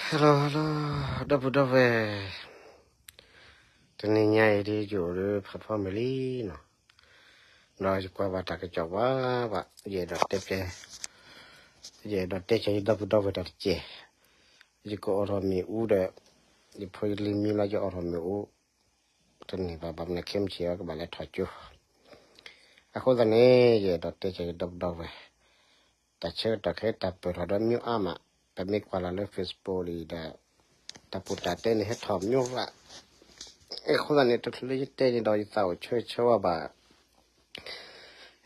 Hello hello, ဒီပုၢ်ဒီဝဲၢ်, တနံၤညါအံၤဒ်ယအိၣ်ဒီးဖးဖီမုၢ်လံနီၤ, ဒီးယကွၢ်ဘၣ်တၢ်ကစီၣ်ဘၣ်ဘၣ်, ယအဲၣ်ဒိးတဲ, ယအဲၣ်ဒိးတဲဆၢယဒီပုၢ်ဒီဝဲၢ်တၢ်တက့ၢ်. ယကအိးထီၣ်မ့ၣ်အူဒီး ယဖိယလံၤမံလီၤ ယအိးထီၣ်မ့ၣ်အူ တန့ၢ်ဘၣ် ဘၣ်မနုၤခဲမုၢ်ဆ့ၣ်အကဘၣ်လဲၤထီၣ်ကၠိ. အဃိသတးန့ၣ် ယအဲၣ်ဒိးတဲဆၢယဒီပုၢ်ဒီဝဲၢ် တၢ်ဆၢကတီၢ်ခဲအံၤ တၢ်ပၢၢ်ထီၣ်ဒီးမ့ၢ်အါမး, ပမ့ၢ်ကွၢ်လၢ်လၢ Facebook လံဒီး တၢ်ပူၤတၢ်တဲန့ၣ် ဟဲထီၣ်မ့ၢ်ရၣ်. အဃိသတးန့ၣ် တချုးလၢယတဲန့ၣ်ဒီး ယသးအိၣ်ဆၢဂ့ၤဆၢဝါဘၣ်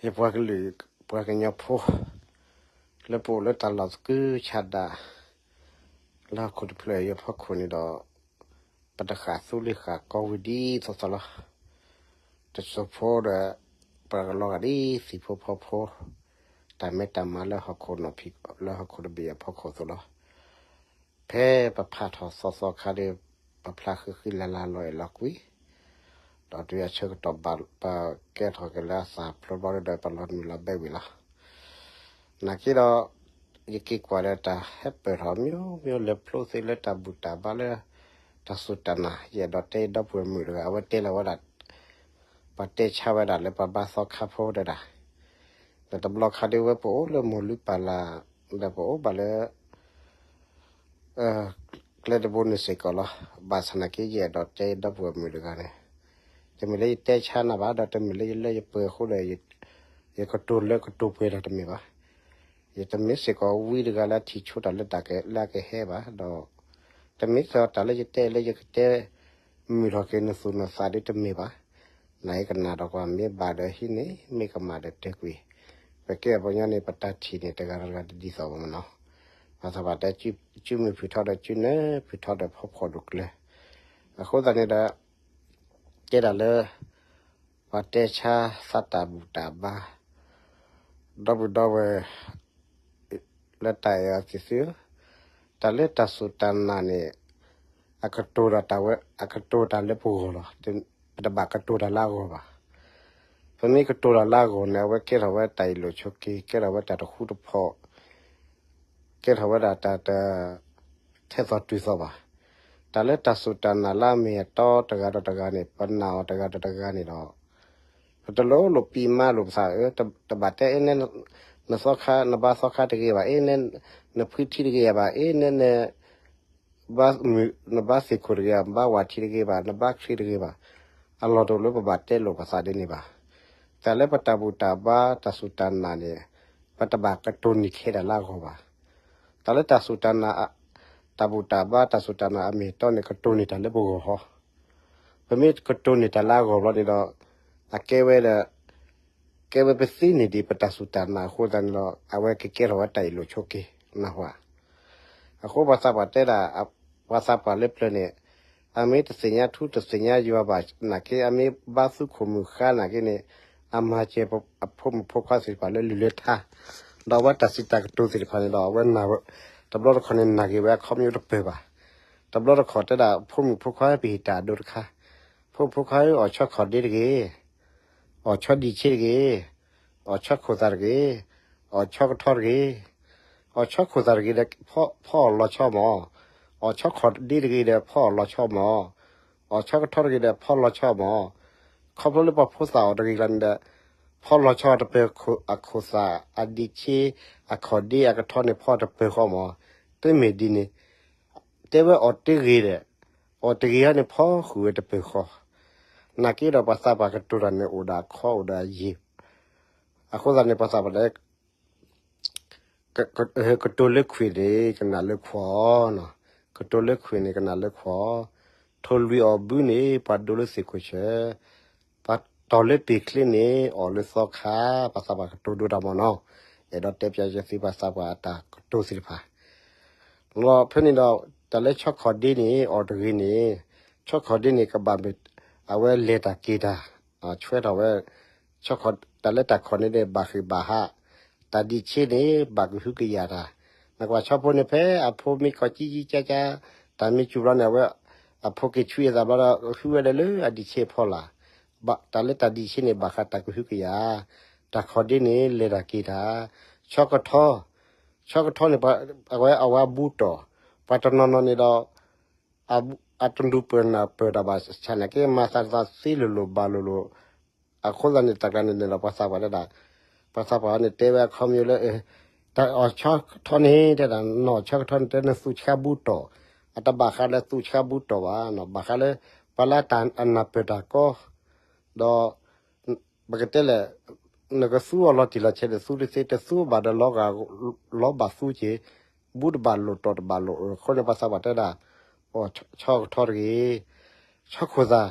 ယပှၤကလုာ် ပှၤကညီဖိ လၢပအိၣ်လၢတၢ်လီၢ်သကုၤဆးဒး လၢဟီၣ်ခိၣ်တဖျၢၣ်အံၤအဖီခိၣ်န့ၣ်ဒီး ပတဃၣ်သူလ့ၤဃၣ်ကီဝံၤဒ်သိးသိးလီၤ. တစိၢ်ဖိဒီး ပှၤကလီၤဂာ်ဒ်သံၣ်ဖိဖီဖိ တၢ်မဲတၢ်မၤလၢဟီၣ်ခိၣ်နီၣ်ဖံး လၢဟီၣ်ခိၣ်တဘ့ၣ်အဖီခိၣ်အသိးလီၤ. ဖဲပဖးထီၣ်သီသီခါဒီး ပဖျါဃံဃံလၤလၤလီၤအဲၣ်လီၤကွံ ဒီးတုၤအဆၢကတီၢ်ဘၣ် ပကဲထီၣ်က့ၤလၢအသၢဖျိဘျီဒီး ပလီၤမုၢ်လီၤဘဲဝံၤလီၤ. နာ်က့ဒီး ယက့ၤကွၢ်ဒီးတၢ်ဟဲပၢၢ်ထီၣ်မ့ၢ်မ့ၢ်လၢဖျိသ့လၢတၢ်ဘူၣ်တၢ်ဘါလၢ တၢ်စူၢ်တၢ်နာ် ယအဲၣ်ဒိးတဲယဒီပုၢ်ဝဲၢ်မုၣ်တဂၤ အဝဲတဲလီၤဝဲဒၣ် ပှၤတဲဆါဝဲဒၣ်လၢပှၤဘါသီခါဖိဒၣ်ဒၣ်, ဒီးတဘျီခါဒ်ဝဲပအိၣ်လၢမိၢ်လုၢ်ပၢ်လၢ် ဒီးပအိၣ်ဘၣ်လၢ ကျဲတဘိန့ၣ်စ့ၢ်ကီးလီၤ. ဘၣ်ဆၣ်နာ်က့ ယအဲၣ်ဒိးတဲယဒီပုၢ်ဝဲၢ်မုၣ်တဂၤန့ၣ်, တမ့ၢ်လၢယတဲဆါနၤဘၣ် ဒီးတမ့ၢ်လၢယလၢယပှဲၤအဃိဒီး ယကတိၤလၢကတိၤပှဲၤတၢ်တမ့ၢ်ဘၣ်. ယတမ့ၢ်စ့ၢ်ကီးဝံတဂၤလၢအထံၣ်ဆိတၢ်လၢတၢ်ကလၢကဟဲဘၣ်ဒီး တမ့ၢ်စ့ၢ်ကီးတၢ်လၢယတဲလၢယကတဲ မုာ်ထီၣ်က့ၤနသူၣ်နသးဒ်တမ့ၢ်ဘၣ်. နကနၣ်ဒီးကွၢ် မ့ၢ်ဘၣ်ဒီးဟံးန့ၢ် မ့ၢ်ကမၣ်ဒီးတဲကွံာ်. ပကဲပှၤကညီန့ၣ် ပတၢ်ထံၣ်န့ၣ် တဂၤဒီးတဂၤတဒ်သိးဘၣ်မနီၤ. ဘၣ်ဆၣ်ဘၣ်တဲ စုမုၢ်ဖုၣ်ထီဒီးစုနၢဖုၣ်ထီဒီးဖီဖီၣ်ဒိၣ်ကျၢၤ. အဃိသတးန့ၣ်ဒီး တဲဒၣ်လၢ ပှၤတဲဆါသးတၢ်ဘူၣ်တၢ်ဘါ ဒီပုၢ်ဒီဝဲၢ် လၢတၢ်အဲၣ်အီၤသ့ၣ်သုဧၢ, တၢ်လၢတၢ်စူၢ်တၢ်နာ်န့ၣ် အကတိၤတၢ်ဝဲ အကတိၤတၢ်လၢပဂီၢ်လီၤ. ပတဘၣ်ကတိၤတၢ်လၢအဂီၢ်ဘၣ်. ပမ့ၢ်ကတိၤတၢ်လၢအဂီၢ်န့ၣ် အဝဲကဲထီၣ်ဝဲတၢ်အ့ၣ်လိာ်ဆိးက့, ကဲထီၣ်ဝဲတၢ်တဃူတဖိး, ကဲထီၣ်ဝဲဒၣ်တၢ်တ ထဲသိးတုၤသိးဘၣ်. တၢ်လၢတၢ်စူၢ်တၢ်နာ်လၢအမ့ၢ်အတီတဂၤဒီးတဂၤန့ၣ် ပနာ်အီၤတဂၤဒီးတဂၤန့ၣ်ဒီး ပတလိၣ်လိၣ်ပံးမါလိာ်ပသးဧၢ, တဘၣ်တဲအ့ၣ်နဲ နသီခါ နဘါသီခါတဂ့ၤဘၣ်, အ့ၣ်နဲ နဖှံထံတဂ့ၤဘၣ်, အ့ၣ်နဲ န နဘါသ့ၣ်ခိၣ်တဂ့ၤဘၣ်, နဘါဝၣ်ထံတဂ့ၤဘၣ်, နဘါချံတဂ့ၤဘၣ်, အလီၢ်တအိၣ်လၢပဘၣ်တဲလိာ်ပသးဒ်န့ၣ်ဘၣ်. တၢ်လၢပတၢ်ဘူၣ်တၢ်ဘါတၢ်စူၢ်တၢ်နာ်န့ၣ် ပတဘၣ်ကတိၤန့ၢ်ခဲဒၣ်လၢအဂီၢ်ဘၣ်. တၢ်လၢတၢ်စူၢ်တၢ်နာ် တၢ်ဘူၣ်တၢ်ဘါတၢ်စူၢ်တၢ်နာ်အမ့ၢ်အတီန့ၣ် ကတိၤန့ၢ်တၢ်လၢပဂီၢ်ဟီ. ပမ့ၢ်ကတိၤန့ၢ်တၢ်လၢအဂီၢ်ဘျီန့ၣ်ဒီး အကဲဝဲဒီး ကဲဝဲပသ့န့ၢ်ဒံးပတၢ်စူၢ်တၢ်နာ်အဃိသတးန့ၣ်ဒီး အဝဲကကဲထီၣ်ဝဲတၢ်အ့ၣ်လိာ်ဆိးက့ နၢ်ဟူဧါ. အဃိပှၤသးပှၢ်တဲဒၣ် ပှၤသးပှၢ်လၢပျၢၤန့ၣ် အမ့ၢ်တသ့ၣ်ညါထူတသ့ၣ်ညါယွၤဘၣ်နာ်က့ အမ့ၢ်ဘါသူခိၣ်မုၢ်ဃါနာ်က့န့ၣ် အမၤစၢၤအဖိမုၣ်ဖိခွါသ့ၣ်တဖၣ်လၢလုၢ်လၢထါ, ဒီးအဝဲတၢ်စံးတၢ်ကတိၤသ့ၣ်တဖၣ်န့ၣ်ဒီး အဝဲနာ်ဝဲ တဘျီတခီၣ်န့ၣ် နာ်က့ၤဝဲအခီပညီတပၢၢ်ဘၣ်. တဘျီတခီၣ်တဲဒၣ် ဖိမုၣ်ဖိခွါပဟ့ၣ်တၢ်အဒိတခါ, ဖိမုၣ်ဖိခွါဧၢ အီၣ်ဆီခီၣ်ဒ့တဂ့ၤ, အီၣ်ဆီဒံးဆ့တဂ့ၤ, အီၣ်ဆီခိၣ်သၣ်တဂ့ၤ, အီၣ်ဆီကထီတဂ့ၤ, အီၣ်ဆီခိၣ်သၣ်တဂ့ၤဒီး ဖီအီၣ်လီၤဆီမၢ်, အီၣ်ဆီခီၣ်ဒ့တဂ့ၤဒီး ဖီအီၣ်လီၤဆီမၢ်, အီၣ်ဆီကထီတဂ့ၤဒီး ဖီလီၤဆီမၢ်, ခီဖျိလၢပှၤဖိသၣ်အီၣ်တဂ့ၤကျါန့ၣ်ဒီး ဖီလီၤဆီတပၢၢ်ခိၣ် အခိၣ်သၣ် အဒံးဆ့ အခီၣ်ဒ့ အကထီန့ၣ် ဖီတပၢၢ်ဃီမၢ်, တမ့ၢ်ဒ်န့ၣ် တဲဝဲအီၣ်တဂ့ၤဒီး အီၣ်တဂ့ၤဟီန့ၣ် ဖီဃုာ်ဝဲတပၢၢ်ဃီ, နာ်က့ဒီးပှၤသးပှၢ်ကတိၤတၢ်န့ၣ် အိၣ်ဒီးအခီအိၣ်ဒီးအယံၤ, အဃိသတးန့ၣ် ပှၤသးပှၢ်တဲ ကတိၤလၢခွံၣ်န့ၣ် ကနၣ်လၢခွီၣ်, ကတိၤလၢခွံၣ်န့ၣ် ကနၣ်လၢခွီၣ်, ထိၣ်လွံၢ်အီၣ်ဘုန့ၣ် ပှၤဒိးလၢသ့ၣ်ခိၣ်ဆၢ, ပှၤတီၢ်လၢပ့ၤချ့န့ၣ် အီၣ်လၢသီခါ, ပှၤသးပှၢ်ကတိၤဒိတၢ်မၢ်နီၤ, အဲၣ်ဒိးတဲပျးယသုပှၤသးပှၢ်အတၢ်ကတိၤသ့ၣ်တဖၣ် လီၤဖဲန့ၣ်ဒီး တၢ်လၢဆီခီၣ်ဒ့န့ၣ် အီၣ်တဂ့ၤန့ၣ်, ဆီခီၣ်ဒ့န့ၣ် ကဘၣ်မ့ၢ် အဝဲလဲၤတၢ်က့ၤတၢ်, ဆွဲထီၣ်ဝဲ, တၢ်လၢတၢ်ခီၣ်န့ၣ်ဒီး ဘၣ်ဃ့ၢ်ဘၣ်ဟး, တၢ်ဒံးဆ့န့ၣ် ဘၣ်ကဟုကယာ်တၢ်, နကွၢ်ဆီဖိန့ၣ် ဖဲအဖိမ့ၢ်ကီၢ်ကၠံကၠံကၠါကၠါ, တၢ်မ့ၢ်စူၤဘျီန့ၣ် အဝဲ, အဖိက့ၤဆွံအသးဘျီဒီး ဟုဝဲဒၣ်လၢအဒံးဆ့အဖီလာ်, တၢ်လၢတၢ်ဒံးဆ့န့ၣ် ဘၣ်ဃးတၢ်ကဟုကယာ်, တၢ်ခီၣ်ဒ့န့ၣ် လဲၤတၢ်က့ၤတၢ်, ဆီကထီ ဆီကထီန့ၣ် အဝဲအဝဲဘူတီၢ်, ပှၤတနီၤနီၤန့ၣ်ဒီး အတဒူၣ်ပၢၢ်နၢ်ပၢၢ်တၢ်ဘၣ်ဆၣ်နာ်က့ မၤသးတသ့လိၤလိၤဘၣ်လိၤလိၤ, အဃိသတးန့ၣ် တၢ်ကျါန့ၣ်န့ၣ်ဒီး ပှၤသးပှၢ်တဲဒၣ်, ပှၤသးပှၢ်န့ၣ်တဲဝဲအခီပညီလၢ တၢ်အီၣ်ဆီကထီန့ၣ် တဲဒၣ် နအီၣ်ဆီကထီန့ၣ် တဲနသူဆှါဘူးတီၢ်, အတဘၣ်ဃးလၢသူဆှါဘူးတီၢ်ဘၣ်, ဘၣ်ဃးလၢ ပှၤလၢအတၢ်အနၢ်ပၢၢ်တၢ်ကီ, ဒီး ပကတဲလဲၣ်, နကသူအီၤလီၤတံၢ်လီၤဆဲးဒီးသူတသ့, တသူဘၣ်ဒီးလီၤဂာ်, လီၤဘၣ်သူက့ၤ, ဘူးတဘၣ်လိာ် တီၢ်တဘၣ်လိာ်အဃိန့ၣ် ပှၤသးပှၢ်တဲဒၣ်, အီၣ်ဆီကထီတဂ့ၤ, ဆီခိၣ်သၣ်,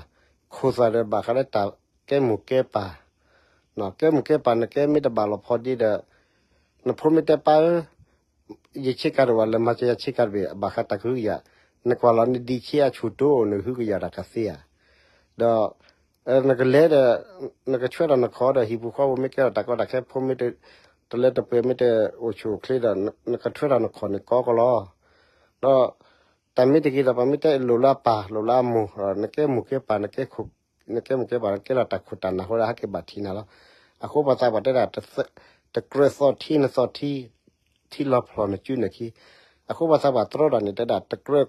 ခိၣ်သၣ်ဒီးဘၣ်ဃးလၢတၢ်ကဲမိၢ်ကဲပၢ်, ကဲမိၢ်ကဲပၢ် နကဲမ့ၢ်တဘၣ်လိာ်ဖိဒ်ဒီး နဖိမ့ၢ်တဲပၢ်ဧၢ, ယဆ့ကၤတဝာ် လဲၤမၤစၢၤယၤဆ့ကၤတဘ့ၣ် ဘၣ်ဃးတၢ်ကဟုကယာ်, နကွၢ်လီၤနဒံဆ့အဆူၣ်တိၢ် နကဟုကယာ်တၢ်ကသ့ဧါ, ဒီး နကလဲၤဒီး နကဆွဲထီၣ်နခီၣ်ဒီး ဟံၣ်ပူၤဃီပူၤမ့ၢ်ကဲထီၣ်တၢ်ကီတၢ်ခဲ ဖိမ့ၢ်တလၢတပှဲၤ မ့ၢ်တအိၣ်ဆူၣ်အိၣ်ချ့ဒီး နကဆွဲထီၣ်နခီၣ်န့ၣ်ကီကီလီၤ, ဒီး တၢ်မ့ၢ်တဂ့ၤဒီး ပှၤမ့ၢ်တဲလိာ်လၢအပၢ် လိာ်လၢအမိၢ်, နကဲမိၢ်ကဲပၢ် နကဲမိၢ်ကဲပၢ် နကဲလီၤတၢ်ခိၣ်တၢ်နၢ်အဃိဒီး ဟဲက့ၤဘၣ်ထံးနၤလီၤ, အဃိပှၤသးပှၢ်တဲဒၣ် တကြၢးသီၣ်ထံနသီၣ်ထံ, ထံလီၤဖျိၣ်နစုနခံ, အဃိပှၤသးပှၢ်တြီဒီးန့ၣ်တဲဒၣ် တကြၢး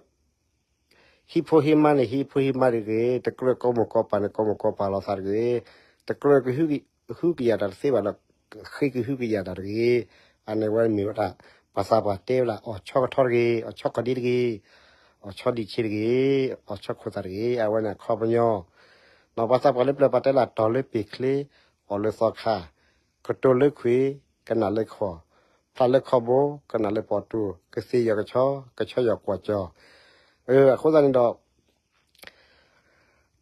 ဟံးဖိဟံးမါန့ၣ် ဟံးဖိဟံးမါတဂ့ၤ, တကြၢးကိးမိၢ်ကိးပၢ်န့ၣ် ကိးမိၢ်ကိးပၢ်လိာ်သးတဂ့ၤ, တကြၢးကဟုကယာ်တၢ်တသ့ဘၣ်ဒီး ဃ့ကဟုကယာ်တၢ်တဂ့ၤ, အန့ၣ်ဝဲမ့ၢ်ဝဲဒၣ် ပှၤသးပှၢ်တဲဝဲဒၣ် အီၣ်ဆီကထီတဂ့ၤ, အီၣ်ဆီကီၢ်ဒံတဂ့ၤ, အီၣ်ဆီဒံဆ့တဂ့ၤ, အီၣ်ဆီခိၣ်သၣ်တဂ့ၤ, အဝဲန့ၣ်အခီပညီ, ဒီးပှၤသးပှၢ်လၢပျၢၤပှၤတဲလၢ တီၢ်လၢပ့ၤချ့ အီၣ်လၢသီခါ, ကတိၤလၢခွံ, ကနၣ်လၢခီၣ်, ဖျါလၢခီၣ်ဘိ, ကနၣ်လၢပီၢ်တူၢ်, ကသ့ၣ်ယီၤကဆီ, ကဆီယီၤကွီၢ်ကၠီၤ, အဃိသတးန့ၣ်ဒီး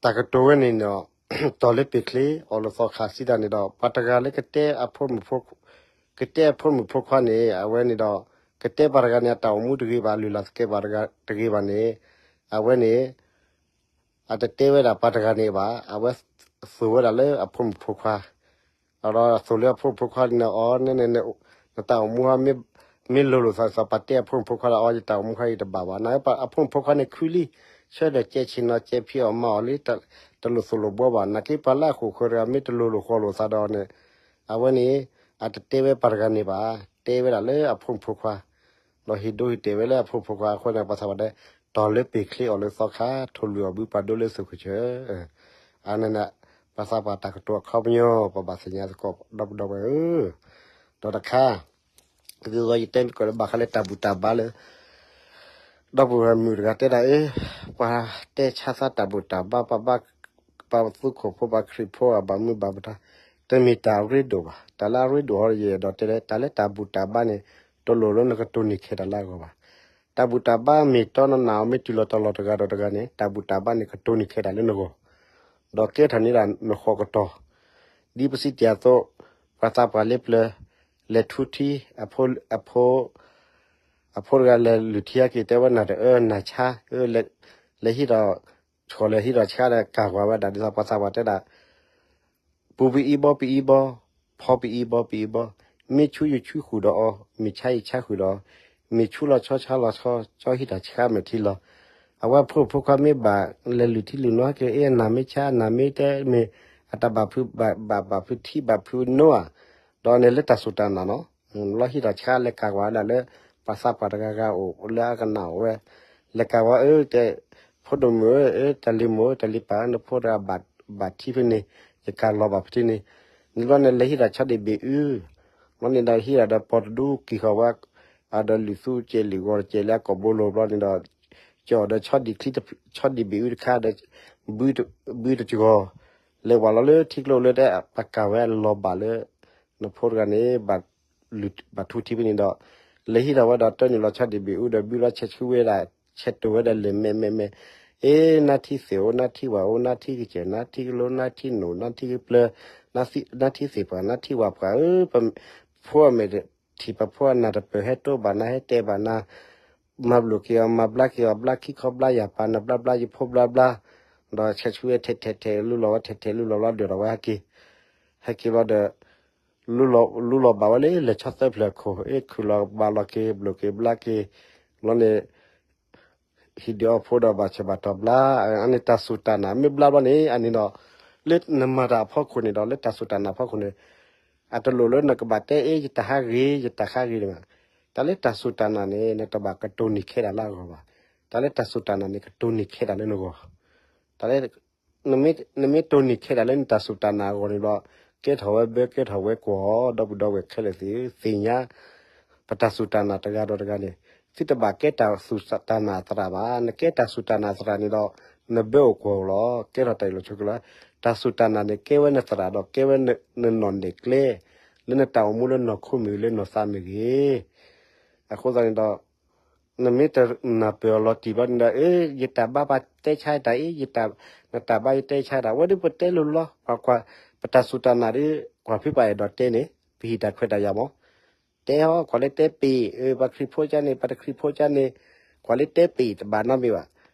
တၢ်ကတိၤဝဲန့ၣ်ဒီး တီၢ်လၢပ့ၤချ့ အီၣ်လၢသီခါစံးတၢ်န့ၣ်ဒီး ပှၤတဂၤလၢကတဲအဖိမုၣ်ဖိ ကတဲအဖိမုၣ်ဖိခွါန့ၣ် အဝဲန့ၣ်ဒီး ကတဲပှၤတဂၤန့ၣ် အတၢ်အိၣ်မူတဂ့ၤဘၣ် လုၢ်လၢ်သကဲးပှၤတဂၤတဂ့ၤဘၣ်န့ၣ် အဝဲန့ၣ် အတတဲဝဲဒၣ်ပှၤတဂၤန့ၣ်ဘၣ် အဝဲသိၣ်ဝဲဒၣ်လၢအဖိမုၣ်ဖိခွါ ဒီးသိၣ်လၢအဖိမုၣ်ဖိခွါန့ၣ် အီၤ နတၢ်အိၣ်မူ မ့ၢ်လိၤလိာ်သး ပှၤတဲအဖိမုၣ်ဖိခွါဒီး အီၤ ယတၢ်အိၣ်မူခါအံၤတဘၣ်ဘၣ် နအဖိမုၣ်ဖိခွါန့ၣ်ခုလံ ဆၢဒီးကဲဆ့ၣ်နီၤ ကဲဖံးအီၣ်မၤအီၣ်လံ တလိၣ်သိၣ်လိာ်ဘှီဘၣ် နာ်က့ပှၤလၢအဃိာ်ဃၢၤတဂၤ မ့ၢ်တလိၤလိာ်ဃီလိာ်သးဒီးန့ၣ် အဝဲန့ၣ် အတတဲဝဲပှၤတဂၤန့ၣ်ဘၣ် တဲဝဲဒၣ်လၢအဖိမုၣ်ဖိခွါ ဒီးဟ့ၣ်ဒိဟ့ၣ်တဲာ်ဝဲလၢအဖိမုၣ်ဖိခွါအဃိန့ၣ် ပှၤသးပှၢ်တဲ တီၢ်လၢပ့ၤချ့အီၣ်လၢသီခါ ထိၣ်လွံၢ်အီၣ်ဘုပှၤဒိလၢသုးခိၣ်ဆၢ အန့ၣ် ပှၤသးပှၢ်တၢ်ကတိၤအခီပညီ ပဘၣ်သ့ၣ်ညါသကိး ဒီပုၢ်ဒီဝဲၢ်ဧၢ, ဒီးတခါ ဒ်သိးယတဲမ့ၢ်ကီးလၢဘၣ်ဃးလၢတၢ်ဘူၣ်တၢ်ဘါလၢ ဒီပုၢ်ဝဲၢ်မုၣ်တဂၤတဲဒၣ်အၢ ပှၤတဲဆါသးတၢ်ဘူၣ်တၢ်ဘါ ပှၤဘါ ပှၤသုးခိၣ်ဖိ ပှၤခရံာ်ဖိ အဘၣ်မူဘၣ်ပဒါ တမ့ၢ်တၢ်အရ့ဒိၣ်ဘၣ်. တၢ်လၢအရ့ဒိၣ်ဟီ ယအဲၣ်ဒိးတဲလၢ တၢ်လၢတၢ်ဘူၣ်တၢ်ဘါန့ၣ် တလိၣ်လၢနကတိၢ်နီၣ်ခဲတၢ်လၢအဂီၢ်ဘၣ်. တၢ်ဘူၣ်တၢ်ဘါမ့ၢ်တီနနၢ်အီၤ မ့ၢ်တုၤလီၤတီၤလီၤတဂၤဒီးတဂၤန့ၣ် တၢ်ဘူၣ်တၢ်ဘါန့ၣ် ကတိၢ်နီၣ်ခဲတၢ်လၢနဂီၢ် ဒီးကဲထီၣ်န့ၢ်ဒၣ်နဃိးကတီၢ် ဒ်ပစံးတ့ၢ်အသိး ပှၤသးပှၢ်လၢပျၢၤ လဲၤထူထံ အဖိ အဖိတဂၤလဲၤလုၢ်ထံဟဲက့ၤ တဲဝဲနၤတအၢ နၤဆါ လဲၤဟံးဒီး ဆိးလဲၤဟံးဒီးဆါဒီးကၢ်ကွၢ်ဝဲဒၣ် ဒ်သိးပှၤသးပှၢ်တဲဒၣ် ပူၤပအံဘီပအံဘီ, ဖီပအံဘီပအံဘီ, မ့ၢ်ဆူယဆူဃုာ်ဒီးအီၤ, မ့ၢ်ဆါယဆါဃုာ်ဒီးအီၤ, မ့ၢ်ဆူလီၤဆီဆါလီၤဆီ, ကၠီဟံးတၢ်ဆါမဲာ်ထံလီၤ. အဝဲဖိမုၣ်ဖိခွါမ့ၢ်ဘၣ်လဲၤလုၢ်ထံလုၢ်နိဟဲက့ၤ အ့ၣ် နၤမ့ၢ်ဆါ နၤမ့ၢ်တဲမ့ၢ် အတၢ်ဘၣ်ဖုးဘၣ် ဘၣ်ဖုးထံဘၣ်ဖုးနိဧါ, ဒီးန့ၣ်လၢတၢ်စူၢ်တၢ်နာ်နီၤ လီၤဟံးတၢ်ဆါလဲၤကၢ်ကွၢ်ဝဲဒၣ်လၢ ပှၤသးပှၢ်တဂၤဂၤအိၣ်လၢအကနၣ်အိၣ်ဝဲ လဲၤကၢ်ဝဲအၢ တဲ ဖိဒိၣ်မုၣ်ဧၢ တၢ်လံၤမိၢ်ဧၢ တၢ်လံၤပၢ်ဧၢ နဖိတဂၤဘၣ်ထံဖဲန့ၣ် ယကၢ်လီၤဘၣ်ဖဲန့ၣ် န့ၣ်ဘျီန့ၣ် လဲၤဟံးတၢ်ဆီဒံၣ်ဘ့ၣ်အု ဘျီန့ၣ်ဒီးဟံးတၢ်ဒီးပီၢ်တဒူက့ၤဃီၤဝဲ အဒီးလုၢ်သူစဲးလုၢ်ဂီၤတစဲးလၢအကိာ်ဘိလိၤဘျီန့ၣ်ဒီး ကၠီၣ်ဒီးဆီဒံၣ်ချံ ဆီဒံၣ်ဘ့ၣ်အုတခါဒီး ဘုတကဂီၤ လဲၤဝဲလီၤလၢထံကျိလၢတဲ ပှၤကၢ်ဝဲလီၤဘၣ်လၢ နဖိတဂၤန့ၣ် ဘၣ်ထူထံဖဲန့ၣ်ဒီး လဲၤဟံးထီၣ်ဝဲဒီးတၢ်နုာ်လီၤဆီဒံၣ်ဘ့ၣ်အုဒီး ဘုလီၤဆဲးဆူဝဲဒၣ် ဆဲးတိၢ်ဝဲဒၣ်လဲၤမဲာ်မဲာ်မဲာ် အ့ နါထံသ့ၣ်အိၣ် နါထံဝၣ်အိၣ် နါထံကစၢၢ် နါထံကလိ နါထံနိၣ် နါထံကပျၢၤ နါထံသ့ၣ်ပှၢ် နါထံဝၣ်ပှၢ်ဧၢ ပဖိအမဲာ်ထံၣ်ပဖိအနၢ်တပၢၢ် ဟဲတိၢ်ဘၣ်နၤ ဟဲတဲဘၣ်နၤ မၤဘျိၣ်က့ၤအီၤ မၤဘျါက့ၤအီၤ ဘျါခံခီဘျါယာ်ပာ် နဘျါဘျါယဖိဘျါဘျါ ဒီးဆဲးဆူဝဲထဲးထဲးထဲး လူလီၤဝဲထဲးထဲး လူလီၤဘျါဒွဲၣ်ထီၣ်ဝဲဟဲက့ၤ ဟဲက့ၤဘျီဒီး လူလီၤဘၣ်ဝဲလၢလဲၤဆီသၢဖျၢၣ်ခိၣ် အ့ ခုၣ်လီၤဘၣ်လီၤက့ၤ ဘျိၣ်က့ၤဘျါက့ၤ လီၤန့ၣ် ဟံၣ်ဒုးအီၣ်ဖိဒီးဘၣ်ဆၢဘၣ်တီၢ်ဘျါ အန့ၣ်တၢ်စူၢ်တၢ်နာ် မ့ၢ်ဘျါဘျီန့ၣ် အန့ၣ်ဒီး လၢနမၤတၢ်အဖီခိၣ်န့ၣ်ဒီး လၢတၢ်စူၢ်တၢ်နာ်အဖီခိၣ်န့ၣ် အတလိၣ်လၢနကဘၣ်တဲ အ့ ယတၢ်ဟးဂ့ၤ ယတၢ်ဟးဂ့ၤန့ၣ်ဘၣ် တၢ်လၢတၢ်စူၢ်တၢ်နာ်န့ၣ် နတဘၣ်ကတိၢ်နီၣ်ခဲဒၣ်လၢအဂီၢ်ဘၣ်. တၢ်လၢတၢ်စူၢ်တၢ်နာ်န့ၣ် ကတိၢ်နီၣ်ခဲဒၣ်လၢနဂီၢ်. တၢ်လၢ နမ့ၢ် နမ့ၢ်တိၢ်နီၣ်ခဲဒၣ်လၢနတၢ်စူၢ်တၢ်နာ်အဂီၢ်န့ၣ်ဒီး ကဲထီၣ်ဝဲဘၢ ကဲထီၣ်ဝဲကွီၢ် ဒီပုၢ်ဒီဝဲၢ်ခဲလၢာ်သ့ၣ်ဧၢ, သ့ၣ်ညါ ပတၢ်စူၢ်တၢ်နာ်တဂၤဒီးတဂၤန့ၣ် သုတဘၣ်ကဲတၢ်စူၢ်တၢ်နာ်အသရၣ်ဘၣ်. နကဲတၢ်စူၢ်တၢ်နာ်အသရၣ်န့ၣ်ဒီး နဘၢအိၣ်ကွီၢ်အိၣ်လီၤ. ကဲထီၣ်တၢ်အ့ၣ်လိာ်ဆိးက့လီၤ. တၢ်စူၢ်တၢ်နာ်န့ၣ် ကဲဝဲနသရၣ်ဒီး ကဲဝဲနနီၢ်နဲၣ်ကျဲ လၢနတၢ်အိၣ်မူလၢနီၢ်ခိမ့ၢ်ဂ့ၤ လၢနီၢ်သးမ့ၢ်ဂ့ၤ. အဃိသတးန့ၣ်ဒီး နမ့ၢ်တနၢ်ပၢၢ်အီၤလီၤတံၢ်ဘျီန့ၣ်ဒီး အ့ ယတၢ်ဘါပှၤတဲဆါတၢ်အံၤ, နတၢ်ဘါယတဲဆါတၢ်, အဝဲဒၣ်ပတဲလိၤလိၤလီၤ. ကွၢ်ကွၢ်, ပတၢ်စူၢ်တၢ်နာ်ဒီး ကွၢ်ဖုပှၤအဲၣ်ဒိးတဲန့ၣ် ပဟံၣ်တၢ်ခွဲးတၢ်ယာ်မး တဲဟီ, ကွၢ်လၢတဲပ့ၤ, ပှၤခရံာ်ဖိကါန့ၣ် ပှၤတခရံာ်ဖိကါန့ၣ်, ကွၢ်လၢတဲပ့ၤတဘၣ်နီတမံၤဘၣ်.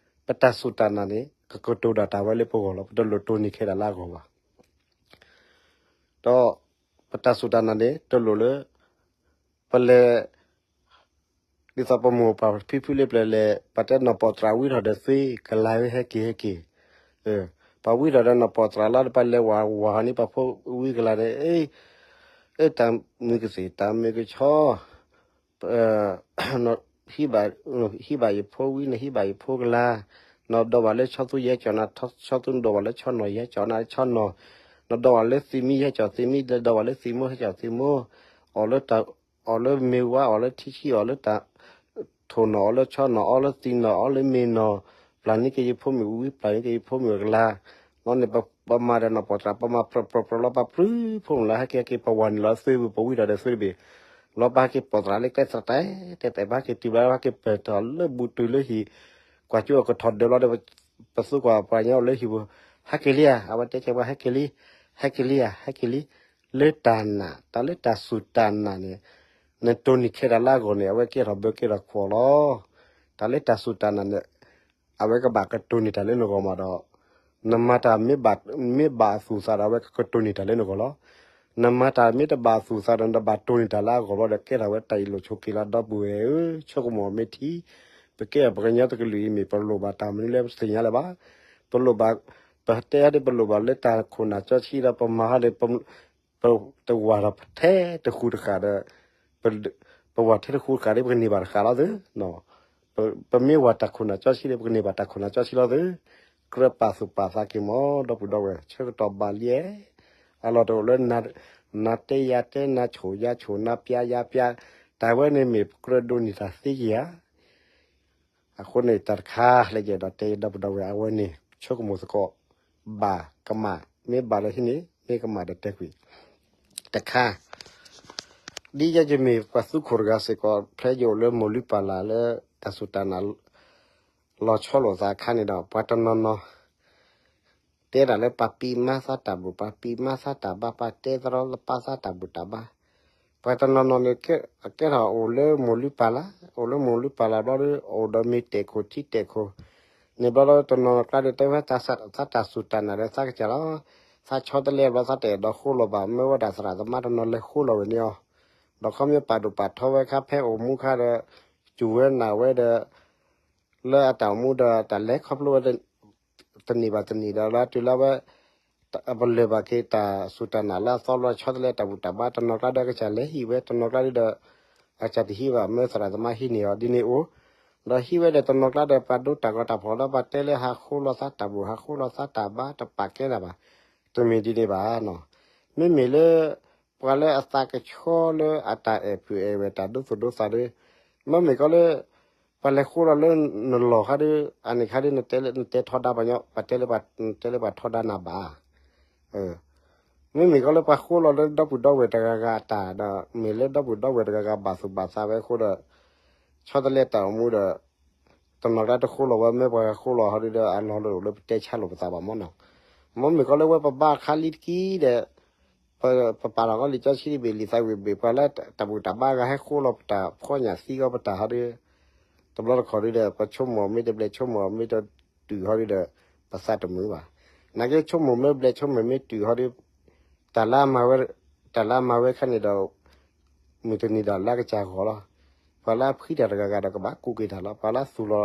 ပတၢ်စူၢ်တၢ်နာ်န့ၣ် ကကတိၤဒၣ်တၢ်ဝဲလၢပဂီၢ်လီၤ. ပတလိၣ်တိၢ်နီၣ်ခဲဒၣ်လၢအဂီၢ်ဘၣ်. ဒီးပတၢ်စူၢ်တၢ်နာ်န့ၣ် တလိၣ်လၢ ပလဲၤ ဒ်သိးပမိၢ်ပှၢ်ဖံဖုလၢပျၢၤလဲၤ ပှၤတဲနီၢ်ပီၣ်သရၣ်ဝံထီၣ်ဒီးသ့ ကလၤဧၢ ဟဲက့ၤဟဲက့ၤ, ပှၤဝံထီၣ်ဒီးနီၢ်ပီၣ်သရၣ်လီၤဒီး ပှၤလဲၤဝၤဝၤန့ၣ် ပှၤဖိဝံကလၤဒီး အ့ တၢ်မုာ်ကသ့ၣ် တၢ်မုာ်ကဆီ ဟံးဘၣ်ယဖိဝံ နဟံးဘၣ်ယဖိကလၤ, နဒီးဘၣ်လၢဆီသူယဟဲကၠီၣ်နၤဆီသူ, နဒီးဘၣ်လၢဆီနီၢ်ယဟဲကၠီၣ်နၤဆီနီၢ်, နဒီးဘၣ်လၢသံးမံယဟဲကၠီၣ်သံးမံ, နဒီးဘၣ်လၢသံးမိဟဲကၠီၣ်သံးမိ, အီၣ်လၢ အီၣ်လၢမ့ၤဝါ အီၣ်လၢထံဆံ အီၣ်လၢတၢ် ထိၣ်နီၢ် အီၣ်လၢဆီနီၢ် အီလၢသံးနီၢ် အီလၢမ့ၤနီၢ်, ပျၢ်န့ၢ်က့ၤယဖိမုၣ်ဝံ ပျၢ်န့ၢ်က့ၤယဖိမုၣ်ကလၤ, လီၤန့ၣ် ပမၤဒီးနီၢ်ပီၣ်သရၣ် ပမၤပြၢၢ်ပြၢၢ်ပြၢၢ်လီၤ ပှၤပြူဖိမုၣ်လၢဟဲက့ၤဟဲက့ၤ ပဝၤန့ၣ်လီၤသ့ဝံၤ ပဝံထီၣ်ဒီးသ့တဘ့ၣ်, လီၤပဟဲက့ၤပီၣ်သရၣ်လၢကျဲသရၣ်တဲတဲ ပဟဲက့ၤတုၤဘျီ ပဟဲက့ၤပၢၢ်ထီၣ်လၢဘူးတုၤလၢဟံၣ်, ကွၢ်ကၠိအကထီၣ်ဒၢးလီၤဒီး ပသူကွၢ်ပှၤကညီအိၣ်လၢဟံၣ်ပူၤ, ဟဲက့ၤလံဧါ, အဝဲတဲကဲပှၤ ဟဲက့ၤလံ, ဟဲက့ၤလံဧါ ဟဲက့ၤလံ, လၢတၢ်နာ် တၢ်လၢတၢ်စူၢ်တၢ်နာ်န့ၣ် နတိၢ်နီၣ်ခဲဒၣ်လၢအဂီၢ်န့ၣ် အဝဲကဲထီၣ်ဘၢကဲထီၣ်ကွီၢ်လီၤ. တၢ်လၢတၢ်စူၢ်တၢ်နာ်န့ၣ် အဝဲကဘၣ်ကတိၢ်နီၣ်တၢ်လၢနဂီၢ်မးဒီး နမၤတၢ်မ့ၢ်ဘၣ် မ့ၢ်ဘၣ်အသူၣ်အသးဒီး အဝဲကကတိၢ်နီၣ်တၢ်လၢနဂီၢ်လီၤ. နမၤတၢ်မ့ၢ်တဘၣ်အသူၣ်အသးဒီး နတဘၣ်တိၢ်နီၣ်တၢ်လၢအဂီၢ်ဘျီဒီး ကဲထီၣ်ဝဲတၢ်အ့ၣ်လိာ်ဆိးက့လီၤ ဒီပုၢ်ဝဲၢ်ဧၢ, ဆိကမိၣ်မ့ၢ်ထံ, ပကဲပှၤကညီတကလုာ်အံၤမ့ၢ် ပလိၣ်ဘၣ်တၢ်မနုၤလဲၣ် ပတသ့ၣ်ညါလၢၤဘၣ်. ပလိၣ်ဘၣ် ပတဲဟီဒီး ပလိၣ်ဘၣ်လၢတၢ်ခိၣ်နၢ်စီဆှံဒီး ပမၤဟီဒီး ပတဝၤထီၣ်ထဲတဃူတဃာ်ဒီး ပဝၤထဲတဃူတဃာ်ဒီး ပကန့ၢ်ဘၣ်တဃာ်လီၤသု, ပမ့ၢ်ဝၤတၢ်ခိၣ်နၢ်စီဆှံဒီး ပကန့ၢ်ဘၣ်တၢ်ခိၣ်နၢ်စီဆှံလီၤသု, ကြၢးပာ်သူၣ်ပာ်သးက့ၤမး ဒီပုၢ်ဒီဝဲၢ် ဆၢကတီၢ်ဘၣ်လံ, အလီၢ်တအိၣ်လၢ နၤတဲယၤတဲ နၤဆိၣ်ယၤဆိၣ် နၤပျါယၤပျါ, တၢ်ဝဲန့ၣ်မ့ၢ်ကြၢးဒိးန့ၢ်တၢ်သ့က့ၤဧါ. အဃိန့ၣ် တၢ်တခါလၢယအဲၣ်ဒိးတဲဒီပုၢ်ဒီဝဲၢ် အဝဲန့ၣ် ဆိကမိၣ်သကိး, ဘၣ်ကမၣ်, မ့ၢ်ဘၣ်လၢဟံးန့ၢ် မ့ၢ်ကမၣ်ဒီးတဲကွံာ်, တခါ ဒ်ယဲယမ့ၢ်ပှၤသူခိၣ်တဂၤစ့ၢ်ကီး ဖဲယအိၣ်လၢမိၢ်လုၢ်ပၢ်လၢ်လၢ တၢ်စူၢ်တၢ်နာ် လီၤဆီလိာ်သးအခါန့ၣ်ဒီး ပှၤတနီၤနီၤ တဲဒၣ်လၢပှၤပံးမါသးတၢ်ဘူၣ် ပှၤပံးမါသးတၢ်ဘါ ပှၤတဲသရီသပၢသးတၢ်ဘူၣ်တၢ်ဘါ, ပှၤတနီၤနီၤန့ၣ် ကဲထီၣ်အိၣ်လၢမိၢ်လုၢ်ပၢ်လၢ် အိၣ်လၢမိၢ်လုၢ်ပၢ်လၢ်ဘျီဒီး အိၣ်ဒီးမ့ၢ်တဲာ်ခိၣ်ထံတဲာ်ခိၣ်, န့ၣ်ဘျီဒီး တနီၤနီၤကျါဒီး တဲဝဲသးတၢ်စူၢ်တၢ်နာ်ဒီးသးကစၢ်လီၤ, သးဆီတလဲဘျီ သးတအဲၣ်ဒိးဃိလီၤဘၣ် မ့ၢ်ဝဲဒၣ်သရၣ်သမါတနီၤလဲၤဃိလီၤဝဲန့ၣ်အီၤ, ဒီးခီမ့ၢ်ပာ်ဒိၣ်ပာ်ထီဝဲခါ ဖဲအိၣ်မူခါဒီး စူၢ်ဝဲနာ်ဝဲဒီး လၢအတၢ်အိၣ်မူဒီး တၢ်လဲၤခီဖျိဝဲ တနံၣ်ဘၣ်တနံၣ်ဒီး လၢတုၤလၢဝဲ ပလၢၢ်ဘၣ်က့ၤတၢ်စူၢ်တၢ်နာ်လၢအသီလီၤဆီတလဲတၢ်ဘူၣ်တၢ်ဘါ တနီၤကျါဒီးကစၢ်လဲၤဟံးဝဲ တနီၤကျါဒီး အကစၢ်တဟံးဘၣ် မ့ၢ်သရၣ်သမါဟံးန့ၢ်အီၤ ဒ်န့ၣ်အိၣ်, ဒီးဟံးဝဲဒီးတနီၤကျါဒီး ပှၤဒိတၢ်ဂီၤတၢ်ဖီၣ်ဒီး ပှၤတဲလၢဟးဃိလီၤသးတၢ်ဘူၣ် ဟးဃိလီၤသးတၢ်ဘါ တပာ်ကဲဒၣ်ဘၣ်, တမ့ၢ်ဒ်န့ၣ်ဘၣ်နီၤ, မ့မ့ၢ်လၢ ပှၤလၢအသးကဆှီလၢအတၢ်အဲၣ်ပုၢ်အဲၣ်ဝဲၢ်တၢ်ဒိသူၣ်ဒိသးဒီး, မ့မ့ၢ်ကီလၢ ပှၤလဲၤဃိလီၤလၢနလီၢ်ခါဒီး အန့ၣ်ခါဒီး နတဲထီဒါပှၤညီ ပှၤတဲလၢပှၤတဲလၢပှၤထီဒါနၤဘၣ်, မ့မ့ၢ်ကီလၢပှၤဃိလီၤလၢဒီပုၢ်ဒီဝဲၢ်တဂၤဂၤအတၢ်ဒီး မ့ၢ်လၢဒီပုၢ်ဒီဝဲၢ်တဂၤဂၤဘၣ်သူၣ်ဘၣ်သးဝဲအဃိဒီး ဆီတလဲတၢ်အိၣ်မူဒီး တနီၤကျါတဃိလီၤဝဲ မ့ၢ်ပှၤဂၤဃိလီၤဟီဒီး အလီၢ်လၢအိၣ်လၢပတဲဆါလိာ်ပသးဘၣ်မ့ၢ်နီၤ, မ့မ့ၢ်ကီလၢဝဲပဘါအခါလံတက့ၢ်ဒီး ပပာ်လီၤကီလံာ်စီဆှံတဘ့ၣ် လံာ်သးဝံၣ်ဘ့ၣ် ပှၤလၢတၢ်ဘူၣ်တၢ်ဘါဂၤဟဲဃိလီၤပတၢ်ဖီၣ်ညၣ်သံဂီၤပတၢ်ဟီဒီး တဘျီတခီၣ်ဒီး ပဆိကမိၣ်မ့ၢ်တဘျဲၣ်ဆိကမိၣ်မ့ၢ်တတုၤဟီဒီး ပသးတမုာ်ဘၣ်. နာ်က့ဆိကမိၣ်မ့ၢ်ဘျဲၣ်ဆိကမိၣ်မ့ၢ်တုၤဟီဒီး တၢ်လၢအမၤဝဲ တၢ်လၢအမၤဝဲခါန့ၣ်ဒီး မုၢ်တနံၤဒီးလၢကစၢ်ဂီၤလီၤ. ပှၤလၢအဖှံတၢ်တဂၤဂၤဒီးကဘၣ်ကူးက့ၤတၢ်လီၤ. ပှၤလၢ သူၣ်လီ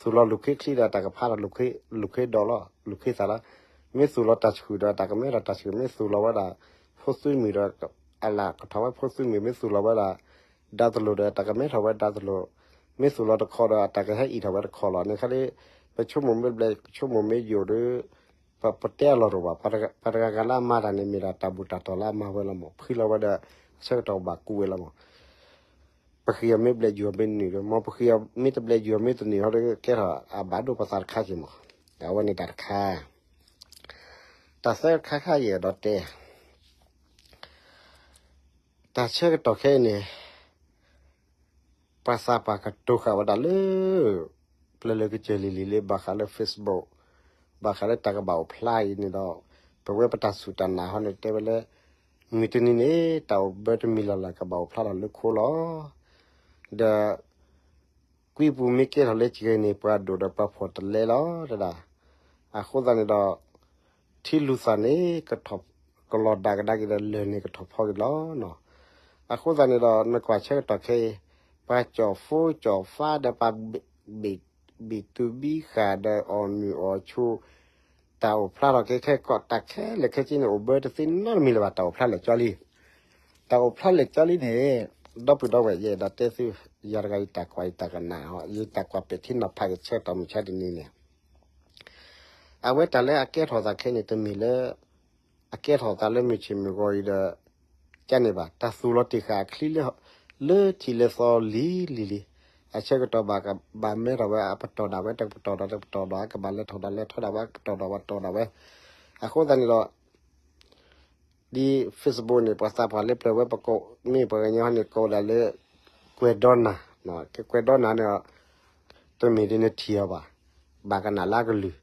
ၤလူၤခ့ချံဒီးတၢ်ကဖးဒီးလူၤခ့ဒီးလီၤ လူၤခ့သးလီၤ. မ့ၢ်သူၣ်လီၤတၢ်ဆှုၣ်ဒီးတၢ်ကမဲထီၣ်တၢ်ဆှုၣ် မ့ၢ်သူၣ်လီၤဝဲဒၣ် ဖိသုးမုၢ်ဒီး အလၢ်ကထီၣ်ဝဲဖိသုးမုၢ် မ့ၢ်သူၣ်လီၤဝဲဒၣ် ဒါသလိုဒီး တၢ်ကမဲထီၣ်ဝဲဒါသလို, မ့ၢ်သူၣ်လီၤတခီဒီး တၢ်ကဟဲအံၣ်ထီၣ်ဝဲတခီလီၤ. န့ၣ်ခါလၢ ပဆိကမိၣ်မ့ၢ်ဘျဲၣ် ဆိကမိၣ်မ့ၢ်ယိာ်ဒီး ပတဲအလီၢ်တအိၣ်ဘၣ်. ပှၤတဂၤဂၤလၢအမၤတၢ်န့ၣ် မ့ၢ်ဒၣ်တၢ်ဘူၣ်တၢ်တီၤလၢအမၤဝဲလီၤမး. ဖှံလီၤဝဲဒီး အဆၢကတီၢ်ဘၣ်ကူဝဲလီၤမး. ပဃ့အီၤမ့ၢ်ဘျဲၣ်ယိာ်မ့ၢ်တနုာ်ဒီး မ်ပဃ့အီၤမ့ၢ်တဘျဲၣ်ယိာ်မ့ၢ်တနုာ်ဟီဒီး ကဲထီၣ်အဘၣ်ဒိပသးတခါက့ၤမး. အဝဲန့ၣ်တၢ်တခါ, တၢ်သၢခါခါယအဲၣ်ဒိးတဲ တၢ်ဆၢကတီၢ်ခဲအံၤန့ၣ် ပှၤသးပှၢ်ကတိၤဃာ်ဝဲဒၣ်လၢ ပျၢၤလၢကစၢၢ်လံၤလံၤလၢ ဘၣ်ဃးလၢ Facebook, ဘၣ်ဃးလၢတၢ်ကဘၣ်အိၣ်ဖျါအံၤန့ၣ်ဒီး ပဝဲပတၢ်စူၢ်တၢ်နာ်ဟီန့ၣ် တဲဝဲလၢ မုၢ်တနံၤန့ၣ် တၢ်အိၣ်ဘၢတမံၤလၢ်လၢ်ကဘၣ်အိၣ်ဖျါထီၣ်လၢခိလီၤ. ဒီး ကွံပူၤမ့ၢ်ကဲထီၣ်လၢစှၤန့ၣ် ပှၤဒိၣ်ဒီးပှၤဖှီၣ်တလဲလီၤ တဲဒၣ်. အဃိသတးန့ၣ်ဒီး ထံလူၤသးန့ၣ် ကထီၣ်ကလီၤဒၣ်ကဒါက့ၤဒီး လၢၢ်န့ၣ်ကထီၣ်ဖီက့ၤလီၤနီၤ. အဃိသတးန့ၣ်ဒီး နကွၢ်ဆၢကတီၢ်ခဲအံၤ ပှၤကၠီၣ်ဖိကၠီၣ်ဖါဒီးပှၤ ဘံၣ်တူၢ်ဘံဃာ်ဒီးအီၣ်မုာ်အီၣ်ဆိး တၢ်အိၣ်ဖျါထီၣ်က့ၤခဲကီး တၢ်ခဲလၢာ်ခဲဆ့န့ၣ် အိၣ်ဘၢတသ့နီတမံၤလၢၤဘၣ် တၢ်အိၣ်ဖျါလၢာ်ကၠီလံ. တၢ်အိၣ်ဖျါလၢာ်ကၠီလံန့ၣ် ဒီပုၢ်ဒီဝဲၢ် ယအဲၣ်ဒိးတဲသု ယၤတဂၤယတၢ်ကွၢ်ယတၢ်ကနၣ် ယတၢ်ကွၢ်ပဲာ်ထံနီၤဖးက့ၤဆၢကတီၢ်မုၢ်ဆါတနံၤန့ၣ် အဝဲတၢ်လၢအကဲထီၣ်သးခဲန့ၣ် တမ့ၢ်လၢ အကဲထီၣ်သးလၢမုၢ်ဆ့ၣ်မုၢ်ဂီၤအံၤဒီး ကန့ၣ်ဘၣ် တၢ်သူၣ်လီၤတ့ၢ်ဃာ်အချံလၢ လၢထံးလၢသီလံၤလံၤလံၤ အဆၢကတီၢ်ဘၣ်ကဘၣ်မဲထီၣ်ဝဲ အပတီၢ်ဒၣ်ဝဲ တပတီၢ်ဒီးတပတီၢ်ဒီး အကဘၣ်လဲၤထီၣ်ဒၣ်လဲၤထီၣ်ဒၣ်ဝဲ ပတီၢ်ဒီးပတီၢ်ဒၣ်ဝဲ. အဃိသတးန့ၣ်ဒီး ဒ် Facebook န့ၣ် ပှၤသးပှၢ်လၢပျၢၤဝဲပကိး မ့ၢ်ပှၤကညီန့ၣ်ကိးဒၣ်လၢ ကွဲးဒီနၤ, ကွဲးဒီနၤန့ၣ် တမ့ၢ်ဒ်နထံၣ်အီၤဘၣ်, ဘၣ်ကနၣ်လၢအကလုၢ်,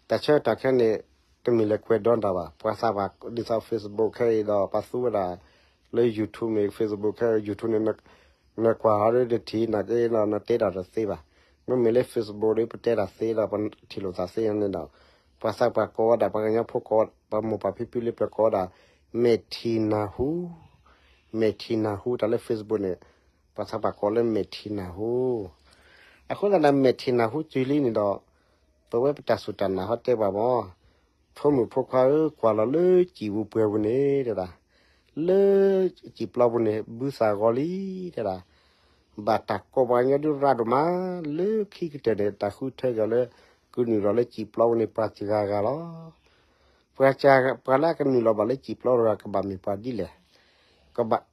တၢ်ဆၢကတီၢ်ခဲန့ၣ် တမ့ၢ်လၢကွဲးဒီနၤဘၣ်, ပှၤသးပှၢ်ဒ်သိး Facebook ခဲအံၤဒီး ပှၤသူဝဲဒၣ် လၢ YouTube မ့ၢ် Facebook ခဲ YouTube န့ၣ် နကွၢ်ဟီဒီးနထံၣ်နာ်က့ဒီး နတဲတၢ်တသ့ဘၣ်. မ့မ့ၢ်လၢ Facebook ဒီး ပတဲတၢ်သ့ဒီး ပထံၣ်လိာ်သးသ့န့ၣ်ဒီး ပှၤသးပှၢ်ကိးဝဲဒၣ် ပှၤကညီဖိကိး ပမိၢ်ပၢ်ဖံဖုလၢပျၢၤကိးဝဲဒၣ် မဲာ်ထံၣ်နၢ်ဟူ, မဲာ်ထံၣ်နၢ်ဟူ တၢ်လၢ Facebook န့ၣ် ပှၤသးပှၢ်ကိးလၢမဲာ်ထံၣ်နၢ်ဟူ. အဃိသတးဒီး မဲာ်ထံၣ်နၢ်ဟူစုလံန့ၣ်ဒီး ပဝဲပတၢ်စူၢ်တၢ်နာ်ဟီတဲပှၤမၢ် ဖိမုၣ်ဖိခွါဧၢ, ကွၢ်လီၤလၢစံာ်ပူၤပှဲၤပူၤန့ၣ် တဲဒၣ်, လၢစံာ်ပျီပူၤန့ၣ် ဘုသၣ်ဂီၤလံ တဲဒၣ်. ဘၣ်တၢ်ကိးပှၤကညီဒုးရၤဒိၣ်မး လၢခံကတၢၢ်န့ၣ် တၢ်ဃုထၢက့ၤအီၤလၢ ကနုာ်လီၤလၢစံာ်ပျီပူၤန့ၣ် ပှၤစှၤဂၤလီၤ. ပှၤစှၤ, ပှၤလၢအကနုာ်လီၤဘၣ်လၢစံာ်ပျီတဂၤ ကဘၣ်မ့ၢ်ပှၤဒ်လဲၣ်. တ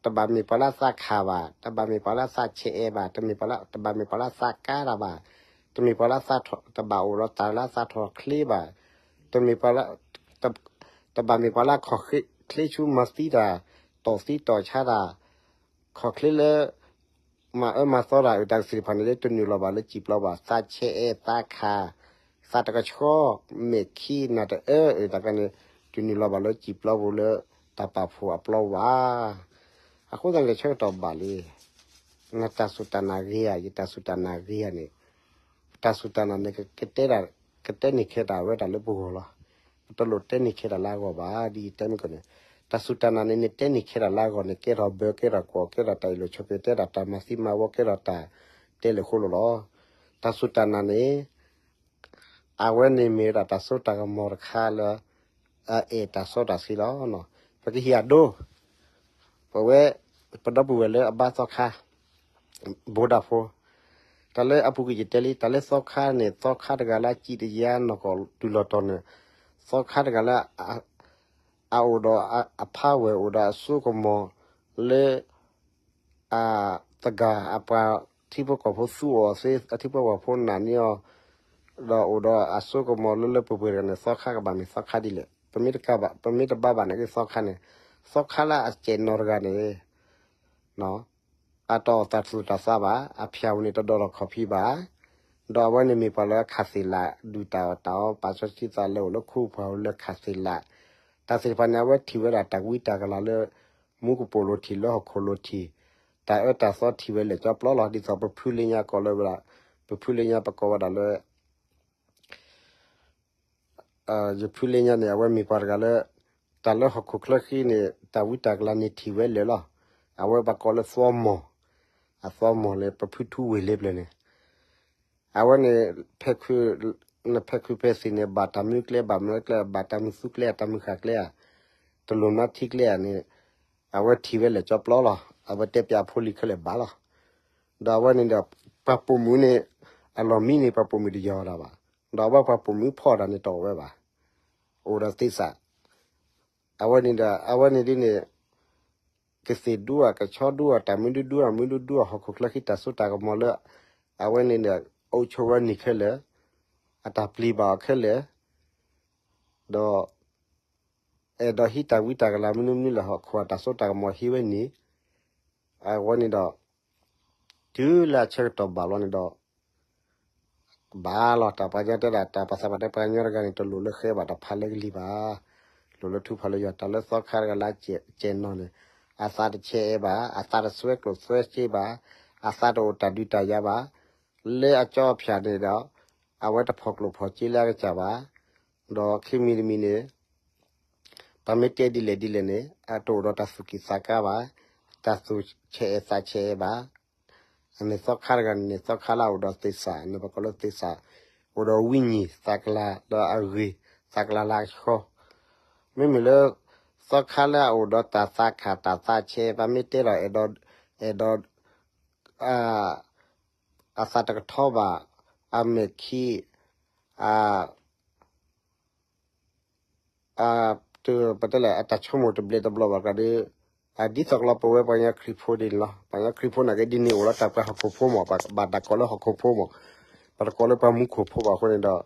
ဘၣ်မ့ၢ်ပှၤလၢအသးခးဘၣ်, တဘၣ်မ့ၢ်ပှၤလၢအသးဆဲးအဲးဘၣ်, တမ့ၢ်ပှၤလၢ, တဘၣ်မ့ၢ်ပှၤလၢအသးကါတၢ်ဘၣ်, တမ့ၢ်ပှၤလၢအသးထီၣ်, တဘၣ်အိၣ်ဒီးတၢ်လၢအသးထီၣ်ချ့ဘၣ်, တမ့ၢ်ပှၤလၢ, တဘၣ်မ့ၢ်ပှၤလၢအခီၣ်ချ့ဆူမၤသံတၢ်, တီၢ်သံတီၢ်ဆါတၢ်, ခီၣ်ချ့လၢ မၤအၢမၤသီတၢ်အုၣ်တၢ်ကသ့ၣ်တဖၣ်န့ၣ် တနုာ်လီၤဘၣ်လၢစံာ်ပျီဘၣ်, သးဆဲးအဲးသးခး, သးတကဆှီ, မဲာ်ခံနၢ်တအၢအုၣ်တၢ်ခါန့ၣ် တနုာ်လီၤဘၣ်လၢစံာ်ပျီပူၤလၢတၢ်ပာ်ဖှိၣ်အပျီဘၣ်. အဃိသတးန့ၣ် ဆၢကတီၢ်ဘၣ်လံ, နတၢ်စူၢ်တၢ်နာ်ဂ့ၤဧါ, ယတၢ်စူၢ်တၢ်နာ်ဂ့ၤဧါန့ၣ်, တၢ်စူၢ်တၢ်နာ်န့ၣ် ကတဲန့ၢ်ခဲတၢ်ဝဲဒၣ်လၢပဂီၢ်လီၤ. ပတလိၣ်တဲန့ၢ်ခဲတၢ်လၢအဂီၢ်ဘၣ်, ဒ်ယတဲမုၢ်ကီၢ်န့ၣ်, တၢ်စူၢ်တၢ်နာ်န့ၣ် နတဲန့ၢ်ခဲတၢ်လၢအဂီၢ်န့ၣ် ကဲထီၣ်ဘၢကဲထီၣ်ကွီၢ် ကဲထီၣ်တၢ်အ့ၣ်လိာ်ဆိးက့ၤ ကဲထီၣ်တၢ်မၤသံမၤဝီ ကဲထီၣ်တၢ်တဲလိာ်ဃိလိာ်လီၤ. တၢ်စူၢ်တၢ်နာ်န့ၣ် အဝဲန့ၣ်မ့ၢ်ဝဲဒၣ်တၢ်စိတၢ်ကမီၤတခါလၢ အအဲၣ်တၢ်စီတၢ်ဆှံလီၤ. ပကဟ့ၣ်အဒိ ပဝဲ ပဒီပုၢ်ဝဲၢ်လၢအဘါသီခါ ဘိဒၣ်ဖိ, တၢ်လၢအပူၤကွံာ်ယတဲလံ, တၢ်လၢသီခါန့ၣ် သီခါတဂၤလၢအစံးတယါနီၢ်ကီၢ်တုၤလီၤတီၤန့ၣ်, သီခါတဂၤလၢ အအိၣ်ဒီးအဖးဝဲၢ်အိၣ်ဒီးအစိကမီၤလၢ အသဂၢၢ်အပှၤထံဖိကီၢ်ဖိသူအီၤသ့ အထံဖိကီၢ်ဖိနာ်န့ၢ်အီၤ, ဒီးအိၣ်ဒီးအစိကမီၤလၢလၢပှဲၤပှဲၤတဂၤန့ၣ် သီခါကဘၣ်မ့ၢ်သီခါဒ်လဲၣ်. ပမ့ၢ်တကးဘၣ် ပမ့ၢ်တဘါဘၣ်နာ်က့သီခါန့ၣ်, သီခါလၢအစဲးနီၢ်တဂၤန့ၣ် အတအီၣ်တၢ်သူၣ်တၢ်သးဘၣ်, အဖၠၣ်ပူၤန့ၣ်တဒိးထီၣ်ခီၣ်ဖံးဘၣ်, ဒီးအဝဲန့ၣ်မ့ၢ်ပှၤလၢအခးသ့ၣ်လး ဒုၣ်တၢ်အီၣ်တၢ်အီ ပာ်စီဆှံသးလၢအိၣ်လၢခူပူၤလၢခးသ့ၣ်လး, တၢ်သ့ၣ်တဖၣ်န့ၣ် အဝဲထံၣ်ဝဲဒၣ်တၢ်ဝံတၢ်ကလၤလၢ မူကပိာ်လိၤထံးလၢဟီၣ်ခိၣ်လိၤထံး, တၢ်အၢတၢ်သီထံၣ်ဝဲလၢာ်ကၠီပျီလီၤ. ဒ်သိးပဖုလ့ညါကိးလၢဝဲဒၣ်, ပဖုလ့ညါပကိးဝဲဒၣ်လၢ ယဖုလ့ညါန့ၣ် အဝဲမ့ၢ်ပှၤတဂၤလၢ တၢ်လၢဟီၣ်ခိၣ်ချၢဃံန့ၣ် တၢ်ဝံတၢ်ကလၤန့ၣ်ထံၣ်ဝဲလၢာ်လီၤ. အဝဲပှၤကိးလၢသီမီၢ်, အသီမီၢ်လၢပဖုထူဝ့ၢ်လ့ပျၢၤန့ၣ်, အဝဲန့ၣ် ဖဲခု, နဖဲခုဖဲသ့ၣ်န့ၣ် ဘၣ်တၢ်မုၢ်ကျဲ ဘၣ်မုၢ်ကျဲ ဘၣ်တၢ်မုၢ်သူကျဲ တၢ်မုၢ်ဃၣ်ကျဲဧါ, တလိၣ်နီထံကျဲဧါန့ၣ်, အဝဲထံၣ်ဝဲလၢာ်ကၠီပျီလီၤ. အဝဲတဲပၠးအဖိလံၤခဲလၢာ်ဘၣ်လီၤ. ဒီးအဝဲန့ၣ်ဒီး ပှၤပိာ်မုၣ်န့ၣ် အလီၢ်မံန့ၣ် ပှၤပိာ်မုၣ်တယီၤဒၣ်ဘၣ်. ဒီးအဝဲပှၤပိာ်မုၣ်ဖီၣ်တၢ်န့ၣ်တအိၣ်ဝဲဘၣ်. အိၣ်ဒီးသ့ၣ်စး အဝဲန့ၣ်ဒီး အဝဲန့ၣ်ဒ်န့ၣ် ကသ့ၣ်ဒူအီၤ ကဆီဒူအီၤ တၢ်မုၢ်ဒူဒူအီၤ မုၢ်ဒူဒူအီၤ ဟီၣ်ခိၣ်ချၢဃံတၢ်စိတၢ်ကမီၤလၢ အဝဲန့ၣ်ဒီး အိၣ်ဆိးဝဲန့ၣ်ခဲလၢာ်, အတၢ်ပျံၤဘၣ်အီၤခဲလၢာ်, ဒီး အဲၣ်ဒိးဟံးတၢ်ဝံတၢ်ကလၤမနုၤမနုၤလၢဟီၣ်ခိၣ်အတၢ်စိတၢ်ကမီၤဟံးဝဲန့ၣ်, အဝဲန့ၣ်ဒီး တုၤလၢအဆၢကတီၢ်ဘၣ်လီၤန့ၣ်ဒီး ဘၣ်လီၤ တၢ်ပှၤကညီတဲဒၣ် တၢ်ပှၤသးပှၢ်တဲပှၤကညီတဂၤန့ၣ် တလိၣ်လၢဃဲဘၣ်တၢ်ဖးလၢကလံၤဘၣ်. လိၣ်လၢထူဖးလၢယွၤ တၢ်လၢသီခါတဂၤလၢအစဲးနီၤန့ၣ် အသးတဆဲးအဲးဘၣ်, အသးတစွဲကျိၣ်စွဲစ့ဘၣ်, အသးတအိၣ်တၢ်ဒုးတၢ်ယၤဘၣ်. လၢအကၠီအဖၠၣ်န့ၣ်ဒီး အဝဲတဖီၣ်ကျိၣ်ဖီၣ်စ့လၢအကစၢ်ဘၣ်. ဒီးခံမံၤတမံၤန့ၣ် ပှၤမ့ၢ်တဲဒ်လဲၣ်ဒ်လဲၣ်န့ၣ် အတအိၣ်ဒီးတၢ်သူၣ်ကံၢ်သးကါဘၣ်, တၢ်သူၣ်ဆဲးအဲးသးဆဲးအဲးဘၣ်. အန့ၣ်သီခါတဂၤန့ၣ်န့ၣ် သီခါလၢအအိၣ်ဒီးသ့ၣ်စး န့ၣ်ပကိးလၢသ့ၣ်စး အိၣ်ဒီးဝံၣ်ညံၣ်သးကလၤလၢအဂ့ၤ သးကလၤလၢအဃီ, မ့မ့ၢ်လၢ သီခါလၢအအိၣ်ဒီးတၢ်သးခၣ်တၢ်သးဆဲး ပှၤမ့ၢ်တဲဒီး အဲၣ်ဒိး အဲၣ်ဒိး အသးတကထီဘၣ်, အမဲာ်ခံ အ ပတဲလဲၣ် အတၢ်ဆိကမိၣ်တဘျဲးတဘျီဘၣ်ကျါဒီး ဒ်သိးကလီၤပဝဲပှၤကညီခရံာ်ဖိဒ်န့ၣ်လီၤ. ပှၤကညီခရံာ်ဖိနာ်က့ဒ်န့ၣ်အိၣ်လီၤ တၢ်ပှၤဟီၣ်ခိၣ်ဖိမး ဘၣ်တၢ်ကိးလၢဟီၣ်ခိၣ်ဖိမး, ပတကိးလၢပှၤမူခိၣ်ဖိဘၣ်အဃိန့ၣ်ဒီး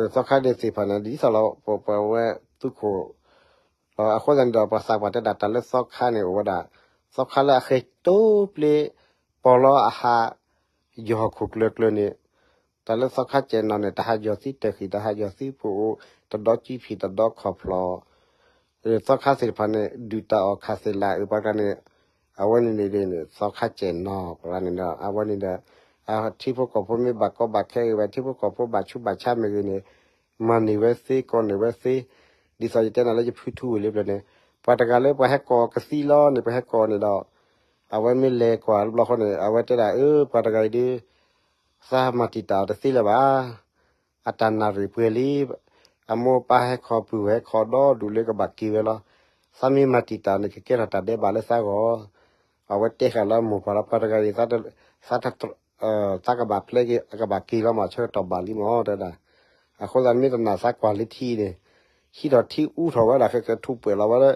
သီခါန့ၣ်သ့ၣ်တဖၣ်န့ၣ် ဒ်သိးလီၤ ပဝဲသုးခိၣ် အဃိသတးန့ၣ်ဒီး ပှၤသးပှၢ်တဲဒၣ်တၢ်လၢသီခါန့ၣ်အိၣ်ဝဲဒၣ် သီခါလၢအဃဲၤတိပျ့ ပီၢ်လီအဟး ယီၢ်ဟီၣ်ခိၣ်ကျၢၤကျၢၤန့ၣ် တၢ်လၢသီခါစဲးနီၤန့ၣ် တၢ်ဟးယီၢ်သံတၢ်ဃံၣ် တၢ်ဟးယီၢ်သံပူၤအိၣ် တဒီကံဖံးတဒီခီၣ်ဖျီၣ် သီခါသ့ၣ်တဖၣ်န့ၣ် ဒုၣ်တၢ်အီၣ်ခၣ်သ့ၣ်လၢအပှၤကျါန့ၣ် အဝဲန့ၣ်န့ၣ် သီခါစဲးနီၤပှၤန့ၣ်ဒီး အဝဲန့ၣ်ဒီး ထံဖိကီၢ်ဖိမ့ၢ်ဘၣ်ကီဘၣ်ခဲဂ့ၤဝဲ ထံဖိကီၢ်ဖိဘၣ်ဆူးဘၣ်ဆါမ့ၢ်ဂ့ၤန့ၣ် မၤန့ၢ်ဝဲသ့ ကိးန့ၢ်ဝဲသ့, ဒ်သိးယတဲနၤလၢယဖုထူဝ့ၢ်လၢပျၢၤန့ၣ် ပှၤတဂၤလၢပှၤဟဲကိးကသံလီၤန့ၣ် ပှၤဟဲကိးန့ၣ်ဒီး အဝဲမ့ၢ်လဲၤကွၢ်တဘျီဃီန့ၣ် အဝဲတဲဒၣ်အၢ ပှၤတဂၤအံၤဒုး သးမၤတံာ်တာ်အီၤတသ့လၢၤဘၣ်. အတၢ်နၣ်ရံၣ်ပှဲၤလံ. အမိၢ်ပၢ်ဟဲခီပှၢ်ဝဲ ဟဲခီဒီဒူၣ်လၢကဘၣ်က့ၤဝဲလီၤ. သးမ့ၢ်မၤတံာ်တာ်န့ၣ် ကကဲထီၣ်တၢ်ဒဲးဘးလၢသးဂီၢ်. အဝဲတဲဃာ်လၢအမိၢ်ပၢ်လၢပှၤတဂၤအံၤ သး သးကဘၣ်ဖျဲက့ၤ အကဘၣ်က့ၤလီၤမး ဆၢကတီၢ်ဘၣ်လံမး တဲဒၣ်. အဃိသတးမ့ၢ်တနာ်သးကွၢ်လၢထံအံၤန့ၣ် ဟံးထီၣ်ထံအူထီၣ်ဝဲဒၣ် ဃဲကထူးပှဲၤလီၤဝဲလၢ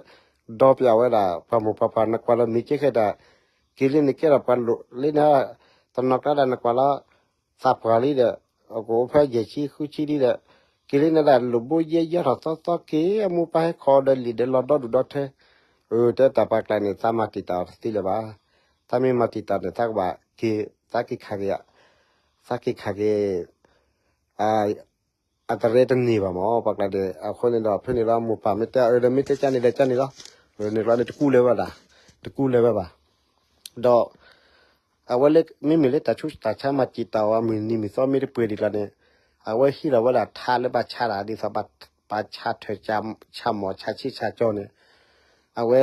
ဒီပၠးဝဲဒၣ် ပှၤမိၢ်ပှၤပၢ် နကွၢ်လၢမ့ၢ်ကဲဃဲဒၣ် က့ၤလၢန့ၣ်ကဲထီၣ်ပှၤလိၣ်လၢန့ၣ် တနီၤကျါဒၣ်နကွၢ်လၢ သးပှၢ်လံဒီး အကအိၣ်ဖဲယဲၢ်ဆံဃုဆံလံဒီး က့ၤလၢန့ၣ်ဒၣ်လိၣ်ဘိယဲၢ်ယဲၢ်ထီၣ်သီသီက့ၤ အမိၢ်ပၢ်ဟဲခီဒီးလံာ်ဒီးလီၤဒီဒူၣ်ဒီထၢ. အၢ တဲတၢ်ပှၤကျါန့ၣ် သးမၤတံာ်တာ်အီၤတသ့လၢၤဘၣ်. သးမ့ၢ်မၤတံာ်တာ်န့ၣ် သးကဘၣ်က့ၤ သးက့ၤခးက့ၤ သးက့ၤခးက့ၤ အတရဲတန့ၢ်ဘၣ်မး ပှၤကျါန့ၣ် အဃိန့ၣ်ဒီး ဖဲန့ၣ်လီၤ မိၢ်ပၢ်မ့ၢ်တဲအၢဒီး မ့ၢ်တဲကၢ်န့ၣ်ဒီးကၢ်န့ၣ်လီၤ. န့ၣ်ကျါန့ၣ် တကူလၢၤဝဲဒၣ် တကူလၢၤဝဲဘၣ်. ဒီး အဝဲလၢ မ့မ့ၢ်လၢတၢ်ဆူးတၢ်ဆါမၤတံာ်တာ်အီၤ အမုၢ်နံၤမုၢ်သီမ့ၢ်တပှဲၤဒံးကျါန့ၣ် အဝဲဟံးထီၣ်ဝဲဒၣ်ထးလၢဘၣ်ဆါတၢ် ဒ်သိးပှၤဆါထၢၣ်ဆါမီၣ်ဆါဆံးဆါကၠီန့ၣ် အဝဲ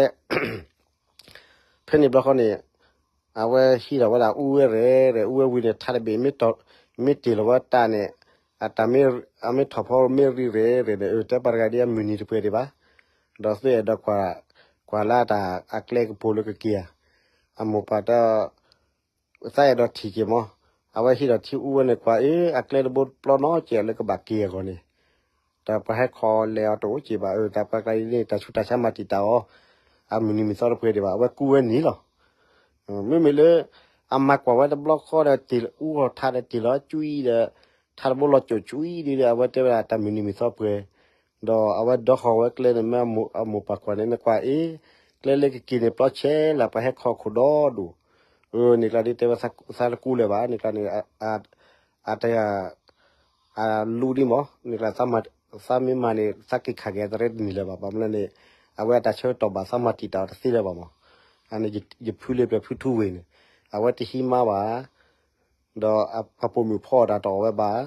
ဖဲန့ၣ်ဘျီဃီန့ၣ် အဝဲဟံးထီၣ်ဝဲဒၣ်အူဝဲရဲၣ်ရဲၣ် အူဝဲဝံၤန့ၣ် ထးတဘ့ၣ် မ့ၢ်တ့ၢ်လီၤဝဲတၢ်န့ၣ် အတၢ်မ့ၢ် အမ့ၢ်ထီၣ်ဖီမ့ၢ်ရံၣ်ရဲၣ်ရဲၣ်န့ၣ် အၢ တဲပှၤတဂၤဒ်အမုၢ်နံၤတပှဲၤဒံးဘၣ်. ဒီးသုအဲၣ်ဒိးကွၢ် ကွၢ်လၢတၢ်အကျဲကပူၤလၢကက့ၤဧါ. အမိၢ်ပၢ်တဲ သးအဲၣ်ဒိးထံၣ်က့ၤမး. အဝဲဟံးထီၣ်ထံအူဝဲန့ၣ်ကွၢ် အ့ အကျဲတဘိပျီနီတစဲးလၢကဘၣ်က့ၤအဂီၢ်န့ၣ် တၢ်ပှၤဟဲခီလဲၤအီၤတအိၣ်က့ၤဘၣ်. အၢ တၢ်ပှၤကျါအံၤန့ၣ် တၢ်ဆူးတၢ်ဆါမၤတံာ်တာ်အီၤ အမုၢ်နံၤမုၢ်သီတပှဲၤဒံးဘၣ်. အဝဲကူဝဲန့ၣ်လီၤ. မ့မ့ၢ်လၢ အမၤကွၢ်ဝဲတဘျီဃီဒီး တ့ၢ်အူထီၣ်ထးဒီးတ့ၢ်လီၤကွံဒီး ထးတဘိလီၤစိာ်ကွံဒ်ဒီး အဝဲတဲဝဲဒၣ်တၢ်မုၢ်နံၤမုၢ်သီပှဲၤ ဒီးအဝဲဒီဃီၤဝဲကျဲန့ၣ် မ့ၢ်အမိၢ်ပၢ်ကွၢ်န့ၣ် နကွၢ်အ့ ကျဲလၢကက့ၤန့ၣ် ပျီဆဲးလၢပှၤဟဲခီခိၣ်ဒီဒူၣ်. အၢ န့ၣ်ကျါဒ်တဲဝဲသးတကူလၢၤဘၣ် န့ၣ်ကျါန့ၣ် အတ အလူဒံးမး န့ၣ်ကျါ သးမ့ၢ်မၤန့ၣ် သးက့ၤခးက့ၤအတရဲတန့ၢ်လၢၤဘၣ်. ဘၣ်မနုၤန့ၣ် အဝဲအတၢ်ဆၢကတီၢ်ဘၣ် သးမၤတံာ်တာ်အီၤတသ့လၢၤဘၣ်မး. အန့ၣ်ယဖုလၢပျၢၤဖုထူဝ့ၢ်န့ၣ် အဝဲတဟံးမါဘၣ် ဒီးပှၤပိာ်မုၣ်ဖီအီၣ်တၢ်တအီၣ်ဝဲဘၣ်.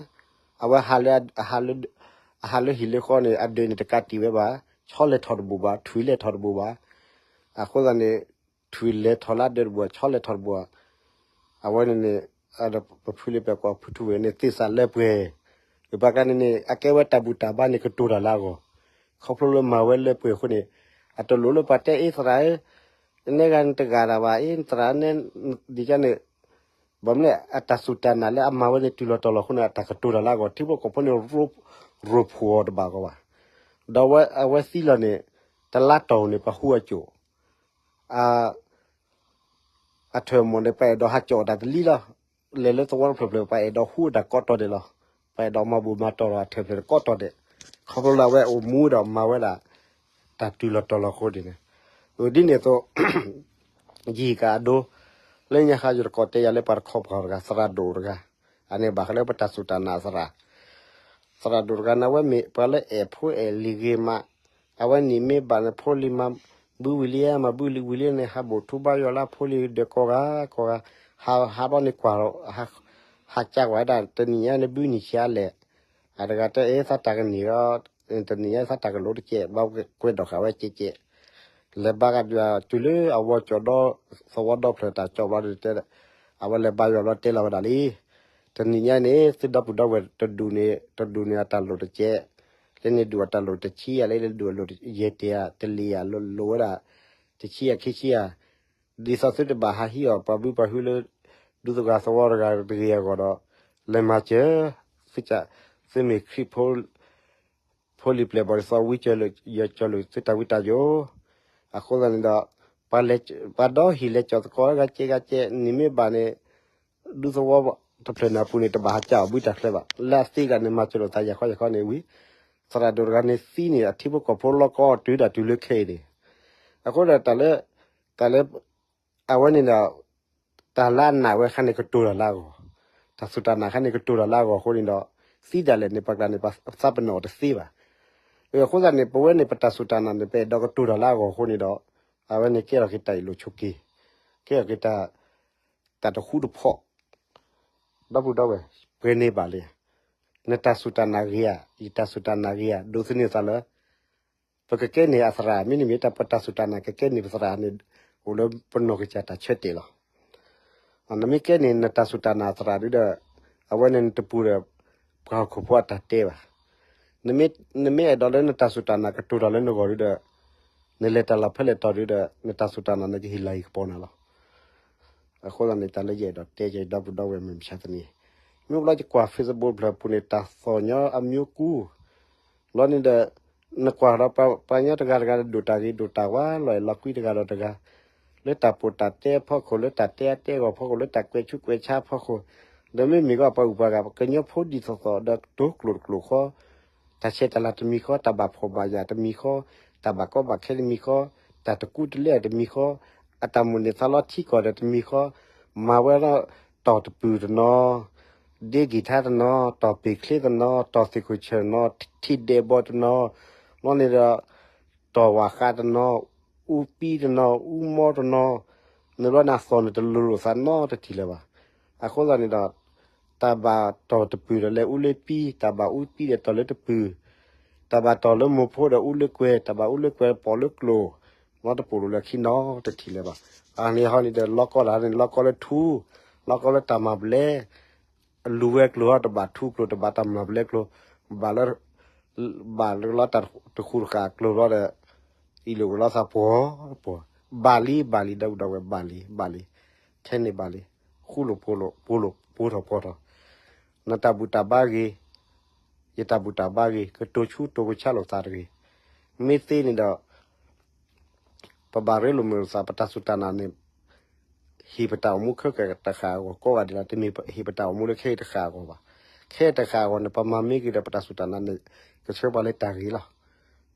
အဝဲ အဟးလၢဟံၣ်လၢဃီန့ၣ် အဒၢးန့ၣ် တကးတံာ်ဝဲဘၣ်. ဆီလဲၤထီၣ်တဘူးဘၣ် ထွံၣ်လဲၤထီၣ်တဘူးဘၣ်. အဃိသတးန့ၣ် ထွံၣ်လဲၤထီၣ်လၢအဒၢးတဘူး ဆီလဲၤထီၣ်တဘူး. အဝဲန့ၣ်န့ၣ် ပဖုလၢပျၢၤကွၢ်ဖုထူဝ့ၢ်န့ၣ် သ့ၣ်စးလၢပှဲၤ. ပှၤကျါန့ၣ်န့ၣ် အကဲဝဲတၢ်ဘူၣ်တၢ်ဘါန့ၣ် ကတိၤတၢ်လၢအဂီၢ် ခီဖျိလၢမၤဝဲလၢပှဲၤအဃိန့ၣ် အတလိၣ်လၢပှၤတဲအ့သရၣ်ဧၢ နဲဂၤနတဂၤဒၣ်ဘၣ် အ့ နသရၣ်နဲ ဒ်န့ၣ် ဘၣ်မနုၤလဲၣ် အတၢ်စူၢ်တၢ်နာ်လၢအမၤဝဲန့ၣ် တုၤလီၤတီၤလီၤအဃိန့ၣ် အတၢ်ကတိၤတၢ်လၢအဂီၢ် ထံဖိကီၢ်ဖိန့ၣ် ရိဖှိၣ်အီၤတဘၣ်ကီးဘၣ်. ဒီးအဝဲသံလီၤန့ၣ် တလါတီၢ်န့ၣ် ပှၤဟူအစိာ် အ အထၢၣ်မီၢ်န့ၣ် ပအဲၣ်ဒိးဟးကၠီၣ်တၢ်တလံလီၤ. လဲၤလၢသဝီတဖျၢၣ်ဖျၢၣ် ပအဲၣ်ဒိးဟူတၢ်ကိးတီၤဒဲးလီၤ. ပအဲၣ်ဒိးမၤဘူၣ်မၤတီၢ်ဒီးအထၢၣ်ဖျၢၣ်ကိးတီၤဒဲး, ခီဖျိလၢအဝဲအိၣ်မူဒီးမၤဝဲဒၣ် တၢ်တုၤလီၤတီၤလီၤအဃိန့ၣ်, ဒ်န့ၣ်အသိး ယဟံၣ်ကၤအဒိ လၢညါခါယတကိးတဲယၤလၢပှၤတခီပှၤတဂၤ သရၣ်ဒိၣ်တဂၤ, အန့ၣ်ဘၣ်ဃးလၢပတၢ်စူၢ်တၢ်နာ်သရၣ် သရၣ်ဒိၣ်တဂၤန့ၣ် အဝဲမ့ၢ်ပှၤလၢအဲၣ်ဖိအဲၣ်လံၤဂ့ၤမး, အဝဲန့ၣ်မ့ၢ်ဘၣ်န့ၣ် ဖိလံၤမၤဘုဝံၤလံ မၤဘုဝံၤလံန့ၣ် ဟးဘိၣ်ထူဘါယွၤလၢဖိလံၤဒီးကိးဂၤကိးဂၤ, ဟးဘျီန့ၣ်ကွၢ် ဟးကးကွၢ်ဝဲဒၣ် တနံၤညါန့ၣ်ဘုနံၣ်ဆံးအါလဲၣ်, အတဂၤတဲအ့ သးတၢ်ကန့ၢ်ဒီး တနံၤညါသးတၢ်ကလိၤတကဲး ဘၣ်ကွဲးဒီးဃာ်ဝဲကဲးကဲး, လဲၤဘါကဒီးတုၤလၢအဝီကၠီၣ်ဒီ သဝီဒီဖျၢၣ်တၢ်ကၠီၣ်ဘျီဒီးတဲ, အဝဲလဲၤဘါယွၤဘျီတဲလီၤဝဲဒၣ်လံ တနံၤညါန့ၣ် သုဒီပုၢ်ဒီဝဲၢ်တဒူၣ်န့ၣ် တဒူၣ်န့ၣ်အတၢ်လိၣ်တကဲး, လၢန့ၣ်ဒူၣ်အတၢ်လိၣ်တဆံယၤ လၢန့ၣ်ဒူၣ်အလိၣ်ယဲၢ်တ့ၢ်ယၤ တလ့ၢ်ယၤ လိၣ်ဝဲဒၣ် တဆံယၤခံဆံယၤ, ဒ်သိးသုတဘၣ်ဟးဟံးအီၤ ပှၤဘုပှၤဟုလၢ ဒူသဝီသဝီတဂၤတဂ့ၤအဂီၢ်ဒီး လဲၤမၤစၢၤ, သုမ့ၢ်ခရံာ်ဖိ ဖိလံၤပျဲၢ်ဘီၣ်ဒ်သိးဝံကၢၤလိာ် ယကၢၤလိာ်သုတၢ်ဝံတၢ်ယိာ်, အဃိသတးန့ၣ်ဒီး ပှၤဒီဟံၣ်လဲၤကၠီၣ်သကိးဂၤကဲဂၤကဲ န့ၣ်မ့ၢ်ဘၣ်န့ၣ် ဒူသဝီတဖျၢၣ်န့ၣ်အပူၤန့ၣ် တဘၣ်ဟးကးအီၤဘုတၢ်ချၢဘၣ်, လၢအသ့ဂၤန့ၣ် မၤစၢၤလိာ်သးယၤခီယၤခီန့ၣ်ဝံၤ, သရၣ်ဒိၣ်တဂၤန့ၣ်သံန့ၣ် အထံဖိကီၢ်ဖိလီၤကီတုၤဒၣ်တုၤလၢခဲအံၤန့ၣ်, အဃိဒီးတၢ်လၢ တၢ်လၢ အဝဲန့ၣ်ဒီး တၢ်လၢအနာ်ဝဲခါန့ၣ်ကတိၤတၢ်လၢအဂီၢ်, တၢ်စူၢ်တၢ်နာ်ခါန့ၣ်ကတိၤတၢ်လၢအဂီၢ်အဃိန့ၣ်ဒီး သံဒၣ်လဲာ်န့ၣ် ပှၤကျါန့ၣ် ပသးပ့ၤနီၣ်အီၤတသ့ဘၣ်. အဃိသတးန့ၣ် ပဝဲန့ၣ် ပတၢ်စူၢ်တၢ်နာ်န့ၣ် ပအဲၣ်ဒိးကတိၤတၢ်လၢအဂီၢ်အဃိန့ၣ်ဒီး အဝဲန့ၣ်ကဲထီၣ်က့ၤတၢ်အ့ၣ်လိာ်ဆိးက့, ကဲထီၣ်က့ၤ တၢ်တဃူတဖိး, ဒီပုၢ်ဒီဝဲၢ် ပှဲၤန့ၢ်ဘၣ်လံ, နတၢ်စူၢ်တၢ်နာ်ဂ့ၤဧါ, ယတၢ်စူၢ်တၢ်နာ်ဂ့ၤဧါ, ဒိးသန့ၤသးလၢ ပကကဲန့ၢ်အသရၣ် မ့တမ့ၢ် တၢ်ပတၢ်စူၢ်တၢ်နာ် ကကဲန့ၢ်ပသရၣ်န့ၣ် အိၣ်လၢပနီၢ်ကစၢ်တၢ်ဆၢတဲာ်လီၤ. နမ့ၢ်ကဲန့ၢ်နတၢ်စူၢ်တၢ်နာ်အသရၣ်ဒုဒီး အဝဲန့ၣ်နတပူၤဒီး ပှၤဟီၣ်ခိၣ်ဖိအတၢ်တဲဘၣ်. နမ့ၢ်အဲၣ်ဒိးလၢနတၢ်စူၢ်တၢ်နာ်ကတိၤတၢ်လၢနဂီၢ်ဒုဒီး နလဲၤတၢ်လီၢ်ဖဲလဲၣ်တီၤဒုဒီး နတၢ်စူၢ်တၢ်နာ်န့ၣ်ကဟ့ၣ်လၤဟ့ၣ်ကပီၤနၤလီၤ. အဃိသတးန့ၣ် တၢ်လၢယအဲၣ်ဒိးတဲက့ၤ ဒီပုၢ်ဒီဝဲၢ်မုၢ်မဆါတနံၤ, မ့ၢ်ဘျီယကွၢ် Facebook ဖျၢၣ်ပူၤန့ၣ် တၢ်သီၣ်ညီအမျိုးကူ ဘျီန့ၣ်ဒီး နကွၢ်ဒီးပှၤညီတဂၤတဂၤဒိၣ်တၢ်ဂ့ၤဒိၣ်တၢ်ဝါ လီၤအဲၣ်လီၤကွံတဂၤဒီးတဂၤ, လၢတၢ်ပိာ်တၢ်တဲအဖီခိၣ် လၢတၢ်တဲအတဲအဂီၢ်ဖီခိၣ် လၢတၢ်ကွဲးဆူးကွဲးဆါအဖီခိၣ်, ဒီးမ့မ့ၢ်ကီးပှၤအုၣ်ပှၤဂၤ ကညီဖိဒ်သိးသိးဒီး ကတိၤကျိာ်တကျိာ်ဃီ တၢ်ဆဲးတၢ်လၤတမံၤဃီ, တၢ်ဘၣ်ဖှီၣ်ဘၣ်ယာ်တမံၤဃီ, တၢ်ဘၣ်ကီဘၣ်ခဲတမံၤဃီ, တၢ်တကူတလဲတမံၤဃီ, အတၢ်မိၣ်န့ၢ်သးလီထံကီၢ်ဒီးတမံၤဃီ, မၤဝဲဒီး တီၢ်တပုၢ်တနီၤ, ဒ့ဂံၢ်ထါတနီၤ, တီၢ်ပ့ၤချ့တနီၤ, တီၢ်သ့ၣ်ခိၣ်ဆၢၣ်တနီၤ, ထံဒဲးဘီတနီၤ, ဘျီန့ၣ်ဒီး တီၢ်ဝၣ်ဃးတနီၤ, အူပံတနီၤ, အူမီတနီၤ, န့ၣ်ဘျီန့ၣ်အသီၣ်န့ၣ်တလိၤလိာ်သးနီတထံၣ်လၢၤဘၣ်. အဃိသတးန့ၣ်ဒီး တၢ်ဘၣ်တီၢ်တပုၢ်ဒီးလဲၤအူလၢပံ, တၢ်ဘၣ်အူပံဒီးတီၢ်လၢတပုၢ်, တၢ်ဘၣ်တီၢ်လၢမိၢ်ဖိဒီးအူလၢကွဲၤ, တၢ်ဘၣ်အူလၢကွဲၤပိာ်လၢကျိာ်, လီၤတပိာ်လိာ်လၢခံနီတထံၣ်လၢၤဘၣ်. အန့ၣ်ဟီန့ၣ်ဒီး လီၤကီလၢ်န့ၣ် လီၤကီလၢထူ, လီၤကီလၢတၢ်မၤဘျဲၣ်, လူၤဝဲကျိာ်ဟီ တဘၣ်ထူကျိာ် တဘၣ်တၢ်မၤဘျဲၣ်ကျိာ်, ဘၣ်လၢ ဘၣ်လၢလီၤတၢ်တဃူတဃာ်ကျိာ်ဘျီဒီး အံၤလိာ်ဝဲလီၤသးပှီၤပှီၤ, ဘၣ်လံ ဘၣ်လံ ဒီပုၢ်ဒီဝဲၢ် ဘၣ်လံ ဘၣ်လံ, ထဲန့ၣ်ဘၣ်လံ, ဃူလိာ်ဖိးလိာ် ပှိၤလိာ်ပှိၤထီၣ်ပှီၤထီၣ်, နတၢ်ဘူၣ်တၢ်ဘါဂ့ၤ, ယတၢ်ဘူၣ်တၢ်ဘါဂ့ၤ, ကတိၤဆူတိၤကဆါလိာ်သးတဂ့ၤ, မ့ၢ်သ့န့ၣ်ဒီး ပဘၣ်ရ့လိာ်မုာ်လိာ်သး ပတၢ်စူၢ်တၢ်နာ်န့ၣ် ဟ့ၣ်ပတၢ်အိၣ်မူခဲကတဃာ်အဂီၢ်ကိးဂၤဒဲးလီၤ. တမ့ၢ်ဟ့ၣ်ပတၢ်အိၣ်မူလၢခဲအံၤတဃာ်အဂီၢ်ဘၣ်. ခဲအံၤတဃာ်အဂီၢ်န့ၣ် ပမၤမ့ၢ်ဂ့ၤဒီး ပတၢ်စူၢ်တၢ်နာ်န့ၣ် ကဆှၢပှၤလၢတၢ်ဂ့ၤလီၤ.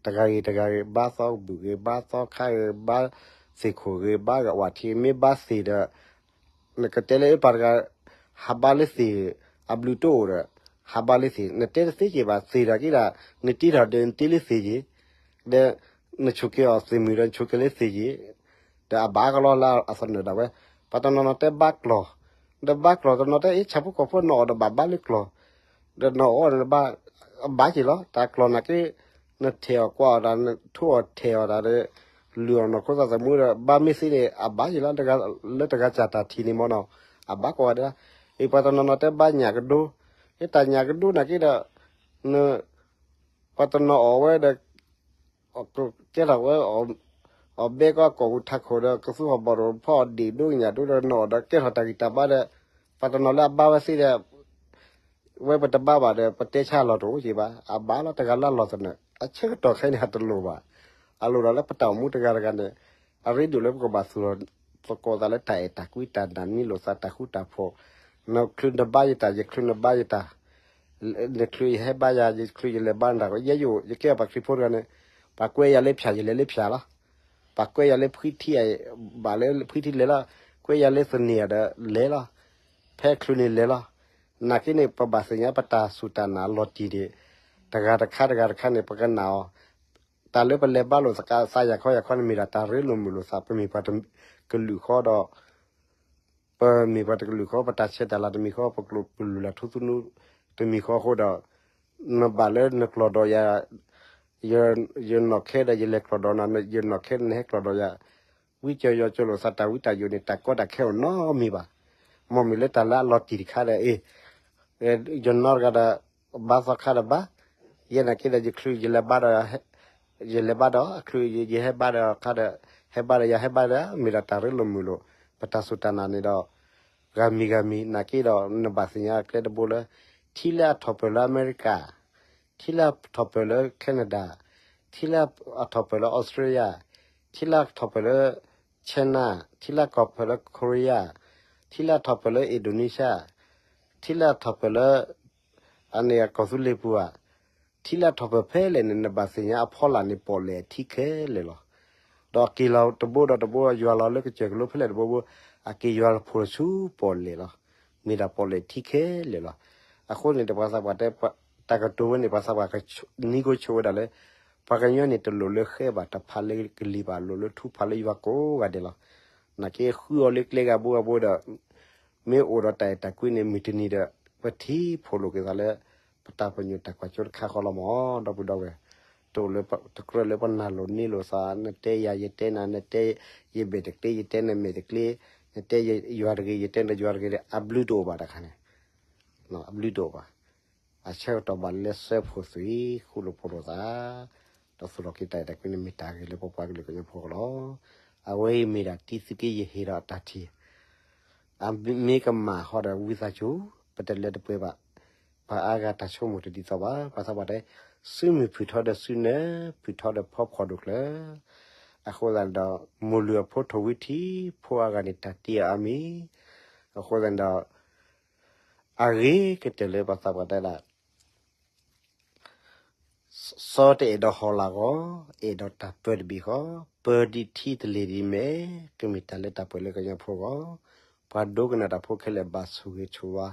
တဂၤဂ့ၤတဂၤဂ့ၤ, ဘါသီကဘူၣ်ဂ့ၤ, ဘါသီခါဂ့ၤ, ဘါသ့ၣ်ခိၣ်ဂ့ၤ, ဘါဂၤဝၣ်ထံဂ့ၤ, မ့ၢ်ဘါသ့ၣ်ဒီး နကတဲလၢအပၢ်တဂၤ ဟးဘါလၢသ့ၣ် အဘျုးတအိၣ်ဒီး ဟးဘါလၢသ့ၣ် နတဲတသ့က့ၤဘၣ် သ့ၣ်တၢ်က့ၤဒၣ် နတ့ထီၣ်ဒီးနတ့လၢသ့ၣ်က့ၤ ဒီးနဆိၣ်က့ၤအီၤသ့ၣ်မုၢ်ဒီးနဆိၣ်က့ၤလၢသ့ၣ်က့ၤ ဒီးအဘၣ်ကလီလၢအသနၢၣ်ဒၣ်ဝဲ ပှၤတနီၤနီၤတဲဘါကျီၢ် ဒီးဘါကျီၢ်တနီၤတဲအ့ၣ် ဆၣ်ဖိကီၢ်ဖိနီၢ်အီၣ်ဒီးဘၣ်ဘါလၢကျီၢ် ဒီးနီၢ်အီၣ်န့ၣ်ဘၣ် အဘၣ်က့ၤလီၤ တၢ်ကျီၢ်နာ်က့ နထဲးအီၤကွၢ်အီၤတၢ် နထိအီၤထဲးအီၤတၢ်ဒီး လုၢ်အီၣ်နီၢ်ခိသးသမူဒီး ဘါမ့ၢ်သ့န့ၣ် အဘၣ်က့ၤလီၤ လၢတဂၤစၢ်တၢ်ထံၣ်န့ၣ်မ့ၢ်နီၤ အဘၣ်ကိးဂၤဒဲးလီၤ အံၤပှၤတနီၤနီၤတဲဘါညၣ်ကဒိ တၢ်ညၣ်ကဒိနာ်က့ဒီး ပှၤတနီၤအီၣ်ဝဲဒီး ကဲထီၣ်ဝဲ အီၣ် အီၣ်ဘဲကီၢ်ကီၢ်ပူၤထးခိၣ်ဒီး ကသူဟီၣ်ဘီၣ်ရိၣ်ဖီအီၣ်ဒံၣ်ဒိကညၣ်ဒိဒီး နီၣ်ဒီးကဲထီၣ်တၢ်ဂံၢ်တၢ်ဘါဒီး ပှၤတနီၤလၢအဘါဝဲသ့ဒီး ဝဲပတဘါဘၣ်ဒီး ပတဲဆါအလီၢ်တအိၣ်က့ဘၣ်. အဘၣ်လီၤ တဂၤလၢအလီၢ်သနၢၣ် အဆၢကတီၢ်ခဲအံၤန့ၣ် အတလိၣ်ဘၣ်. အလိၣ်ဒီးလၢပတၢ်အိၣ်မူတဂၤတဂၤန့ၣ် အရ့ဒိၣ်လၢပကဘၣ်သူၣ်ထီၣ်သကိးသးလၢတၢ်အဲၣ်တၢ်ကွံ တၢ်နာ်န့ၢ်လိာ်သး တၢ်ဃူတၢ်ဖိး, နချုးနဘါယတၢ် ယချုးနဘါယတၢ်, နချုးယဟဲဘါယၤ ယချုးယလဲၤဘါနတၢ် ယဲယအိၣ် ယကဲပှၤခရံာ်ဖိတဂၤန့ၣ် ပှၤကွဲယၤလၢဖၠၣ် ယလဲၤလၢဖၠၣ်လီၤ. ပှၤကွဲယၤလၢဖှံထံ ဘၣ်လၢဖှံထံလဲၤလီၤ, ကွဲယၤလၢသန့ၤဒီးလဲၤလီၤ, ဖဲချုးန့ၣ်လဲၤလီၤ. နာ်က့န့ၣ် ပဘၣ်သ့ၣ်ညါပတၢ်စူၢ်တၢ်နာ်လီၤတံၢ်န့ၣ် တဂၤတခါတဂၤတခါန့ၣ် ပကနာ်အီၤ တၢ်လၢပလဲၤဘါလိာ်သးယၤခီယၤခီန့ၣ် မ့ၢ်ဒၣ်တၢ်ရ့လိာ်မုာ်လိာ်သး ပမ့ၢ်ပှၤတကလုာ်ဃီဒီး ပမ့ၢ်ပှၤတကလုာ်ဃီ ပတၢ်ဆဲးတၢ်လၤတမံၤဃီ ပကလုာ်လၢထူသနူတမံၤဃီအဃိဒီး နဘၣ်လၢနကျီၢ်ဒီးယၤ ယနီၢ်ခဲဒီးယလဲၤကျီၢ်ဒီးနၤ ယနီၢ်ခဲနဟဲကျီၢ်ဒီးယၤ ဝံကၠီၤယီၤကၠီၤလိာ်သး တၢ်ဝံတၢ်ယိာ်န့ၣ် တၢ်ကီတၢ်ခဲအိၣ်နီတမံၤဘၣ်. မ့မ့ၢ်လၢတၢ်လၢအလီၤတံၢ်တခါဒီး အ့ၣ် ယနီတဂၤဒီး ဘါသီခါဒီးဘါ, ယဲနာ်က့ဒီး ယချုးယလဲၤဘါဒီး ယလဲၤဘါဒီး အချုးယဟဲဘါဒီးခါဒီး ဟဲဘါဒီးယၤဟဲဘါဒီး မ့ၢ်ဒၣ်တၢ်ရ့လိာ်မုာ်လိာ် ပတၢ်စူၢ်တၢ်နာ်န့ၣ်ဒီး ဂၤမံၤဂၤမံၤ နာ်က့ဒီး နဘၣ်သ့ၣ်ညါကျဲတဘိလၢ ထံလၢအထီၣ်ပၢၢ်လၢအမဲရကၤ ထံလၢအထီၣ်ပၢၢ်လၢ Canada, ထံလၢအထီၣ်ပၢၢ်လၢ Australia, ထံလၢအထီၣ်ပၢၢ်လၢ China, ထံလၢအထီၣ်ပၢၢ်လၢ Korea, ထံလၢအထီၣ်ပၢၢ်လၢ Indonesia, ထံလၢအထီၣ်ပၢၢ်လၢ အန့ၣ်အကီၢ်သူလ့ၤပူၤဧါ, ထံလၢအထီၣ်ပၢၢ်ဖဲလဲၣ်န့ၣ် နဘၣ်သ့ၣ်ညါအဖီလာ်န့ၣ် ပီၣ်လဲၣ်ထံခဲလၢာ်လီၤ. ဒီးက့ၤလီၤတဘိဒီးတဘိ ယွၤလီၤလၢကစၢၢ်ကလိဖဲလဲၣ်တဘိဘိ အက့ၤယွၤလီၤဖိလၢဆူပီၣ်လဲၣ်လီၤ. မ့ၢ်ဒၣ်ပီၣ်လဲၣ်ထံခဲလၢာ်လီၤ. အဃိန့ၣ် ပှၤသးပှၢ်တဲ တၢ်ကတိၤဝဲန့ၣ် ပှၤသးပှၢ်နံၤကိဆိးဝဲဒၣ်လၢ ပှၤကညီန့ၣ်တလိၣ်လၢဃဲဘၣ်တဖၣ်လၢကလံၤဘၣ် လိၣ်လၢထူဖးလၢယွၤကိးဂၤဒဲးလီၤ. နာ်က့ဃုအီၤလၢကျဲဂၤဘိဂၤဘိဒီး မ့ၢ်အိၣ်ဒီးတၢ်အဲၣ်တၢ်ကွံန့ၣ် မုၢ်တနံၤဒီး ပထံၣ်ဖိးလိာ်က့ၤသးလၢ ပတၢ်ပညိၣ်တၢ်ကွၢ်စိတခါဃီလီၤမး ဒီပုၢ်ဒီဝဲၢ်, တအိၣ်လၢတကြၢးလၢပနာ်လိာ်န့ၢ်လိာ်သး နတဲယၤယတဲနၤ နတဲယမဲာ်တကျ့ ယတဲနမဲာ်တကျ့, နတဲယွၤတဂ့ၤ ယတဲနယွၤတဂ့ၤဒီး အဘျုးတအိၣ်ဘၣ်တခါန့ၣ် အဘျုးတအိၣ်ဘၣ်. အဆၢကတီၢ်ဘၣ်လၢစၢဖှိၣ်သွံၣ် ဃူလိာ်ဖိးလိာ်သး ဒီးသူၣ်ထီၣ်က့ၤတၢ်အဲၣ်တၢ်ကွံန့ၣ် မ့ၢ်တၢ်ဂ့ၤလၢပပှၤကလုာ်ကညီဖိဃီလီၤ. အဝဲအံၤမ့ၢ်ဒၣ်တံသုးက့ယဟ့ၣ်ဒီးအတၢ်ထံၣ် အမ့ၢ်ကမၣ်ဟီဒီးဝံသးစူၤ ပတလၢတပှဲၤဘၣ်. ပှၤအါဂၤတၢ်ဆိကမိၣ်တဒ်သိးဘၣ်. ပှၤသးပှၢ်တဲ စုမုၢ်ဖုၣ်ထီဒီးစုနၢ ဖုၣ်ထီဒီးဖီဖီၣ်ဒိၣ်ကျၢၤ. အဃိသတးဒီး မိၢ်လုၢ်အဖိထိၣ်ဝံထံ ဖိအါဂၤန့ၣ် တၢ်တ့အီၤအါမံၤ. အဃိသတးဒီး အဂ့ၤကတၢၢ်လၢပှၤသးပှၢ်တဲဒၣ် စီတအဲၣ်ဒိးဟီၣ်လာ်ဂီၤ, အဲၣ်ဒိးတၢ်ပၢတဘ့ၣ်ဃီ, ပၢဒ်ထံတလ့ၢ်ဒ်မဲာ်, ကမ့ၢ်တၢ်လၢတၢ်ပှဲၤလၢကညီဖိဂီၢ်, ပှၤဒိကနၣ်တၢ်ဖိခဲလၢာ်ဘၣ်ဆိၣ်ဂ့ၤဆိၣ်ဝါ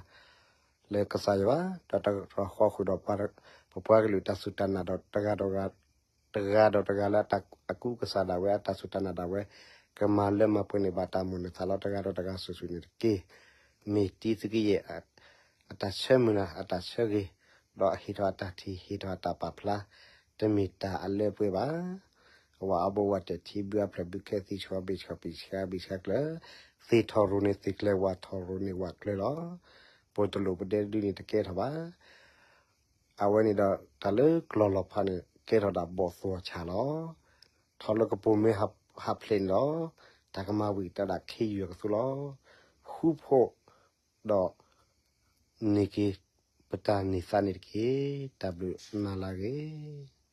လၢကစၢ်ယွၤ, ဒီးတၢ်ဃီဃုာ်ဒီး ပပှၤကလုာ်တၢ်စူၢ်တၢ်နာ်ဒီး တဂၤဒီးတဂၤလၢအကူကစၢ်ဒၣ်ဝဲ အတၢ်စူၢ်တၢ်နာ်ဒၣ်ဝဲ ကမၤလၢမၤပှဲၤန့ၢ်ဘၣ်တၢ်မိၣ်န့ၢ်သးလီ တဂၤဒီးတဂၤစုာ်စုာ်န့ၣ်တက့ၢ်. မ့ၢ်တံသုးက့ယဲၢ် အတၢ်ဆၢမုၢ်လၢ် အတၢ်ဆၢဂ့ၤ, ဒီးအဟ့ၣ်ထီၣ်အတၢ်ထံၣ် ဟ့ၣ်ထီၣ်အတၢ်ပာ်ဖျါ, တမ့ၢ်တၢ်အလၢအပှဲၤဘၣ်. အဝဲအဘိဝဲတထံၣ် ဘုအဖျၢၣ်ဘုခဲသံ ဆှီဘ့ၣ်ဆှီဘ့ၣ်ဆှါဘ့ၣ်ဆှါကျၢၤ, သ့ၣ်ထီၣ်ရိၤန့ၣ်သ့ၣ်ကျၢၤ ဝၣ်ထီၣ်ရိၤန့ၣ်ဝၣ်ကျၢၤလီၤ. ပှၤတလိၣ်ပဒဲတဒုန့ၣ်တကဲထီၣ်ဘၣ်. အဝဲန့ၣ်ဒီး တၢ်လၢကျီၢ်လီၤဖးန့ၣ် ကဲထီၣ်ဒၣ်ဘီၣ်သိၣ်အဆၣ်လီၤ. ထီၣ်လၢကပိာ်မ့ၢ်ဟးဖျိးန့ၣ်လီၤ. တၢ်ကမၤဝံၤတၢ်ဒၣ်ခ့ယုၢ်အကသူလီၤ. ဃူဖိးဒီး န့ၢ်က့ၤပတၢ်န့ၢ်သါန့ၣ်တက့ၢ်. တၢ်ဘျုးနၤလၢအဂ့ၤ.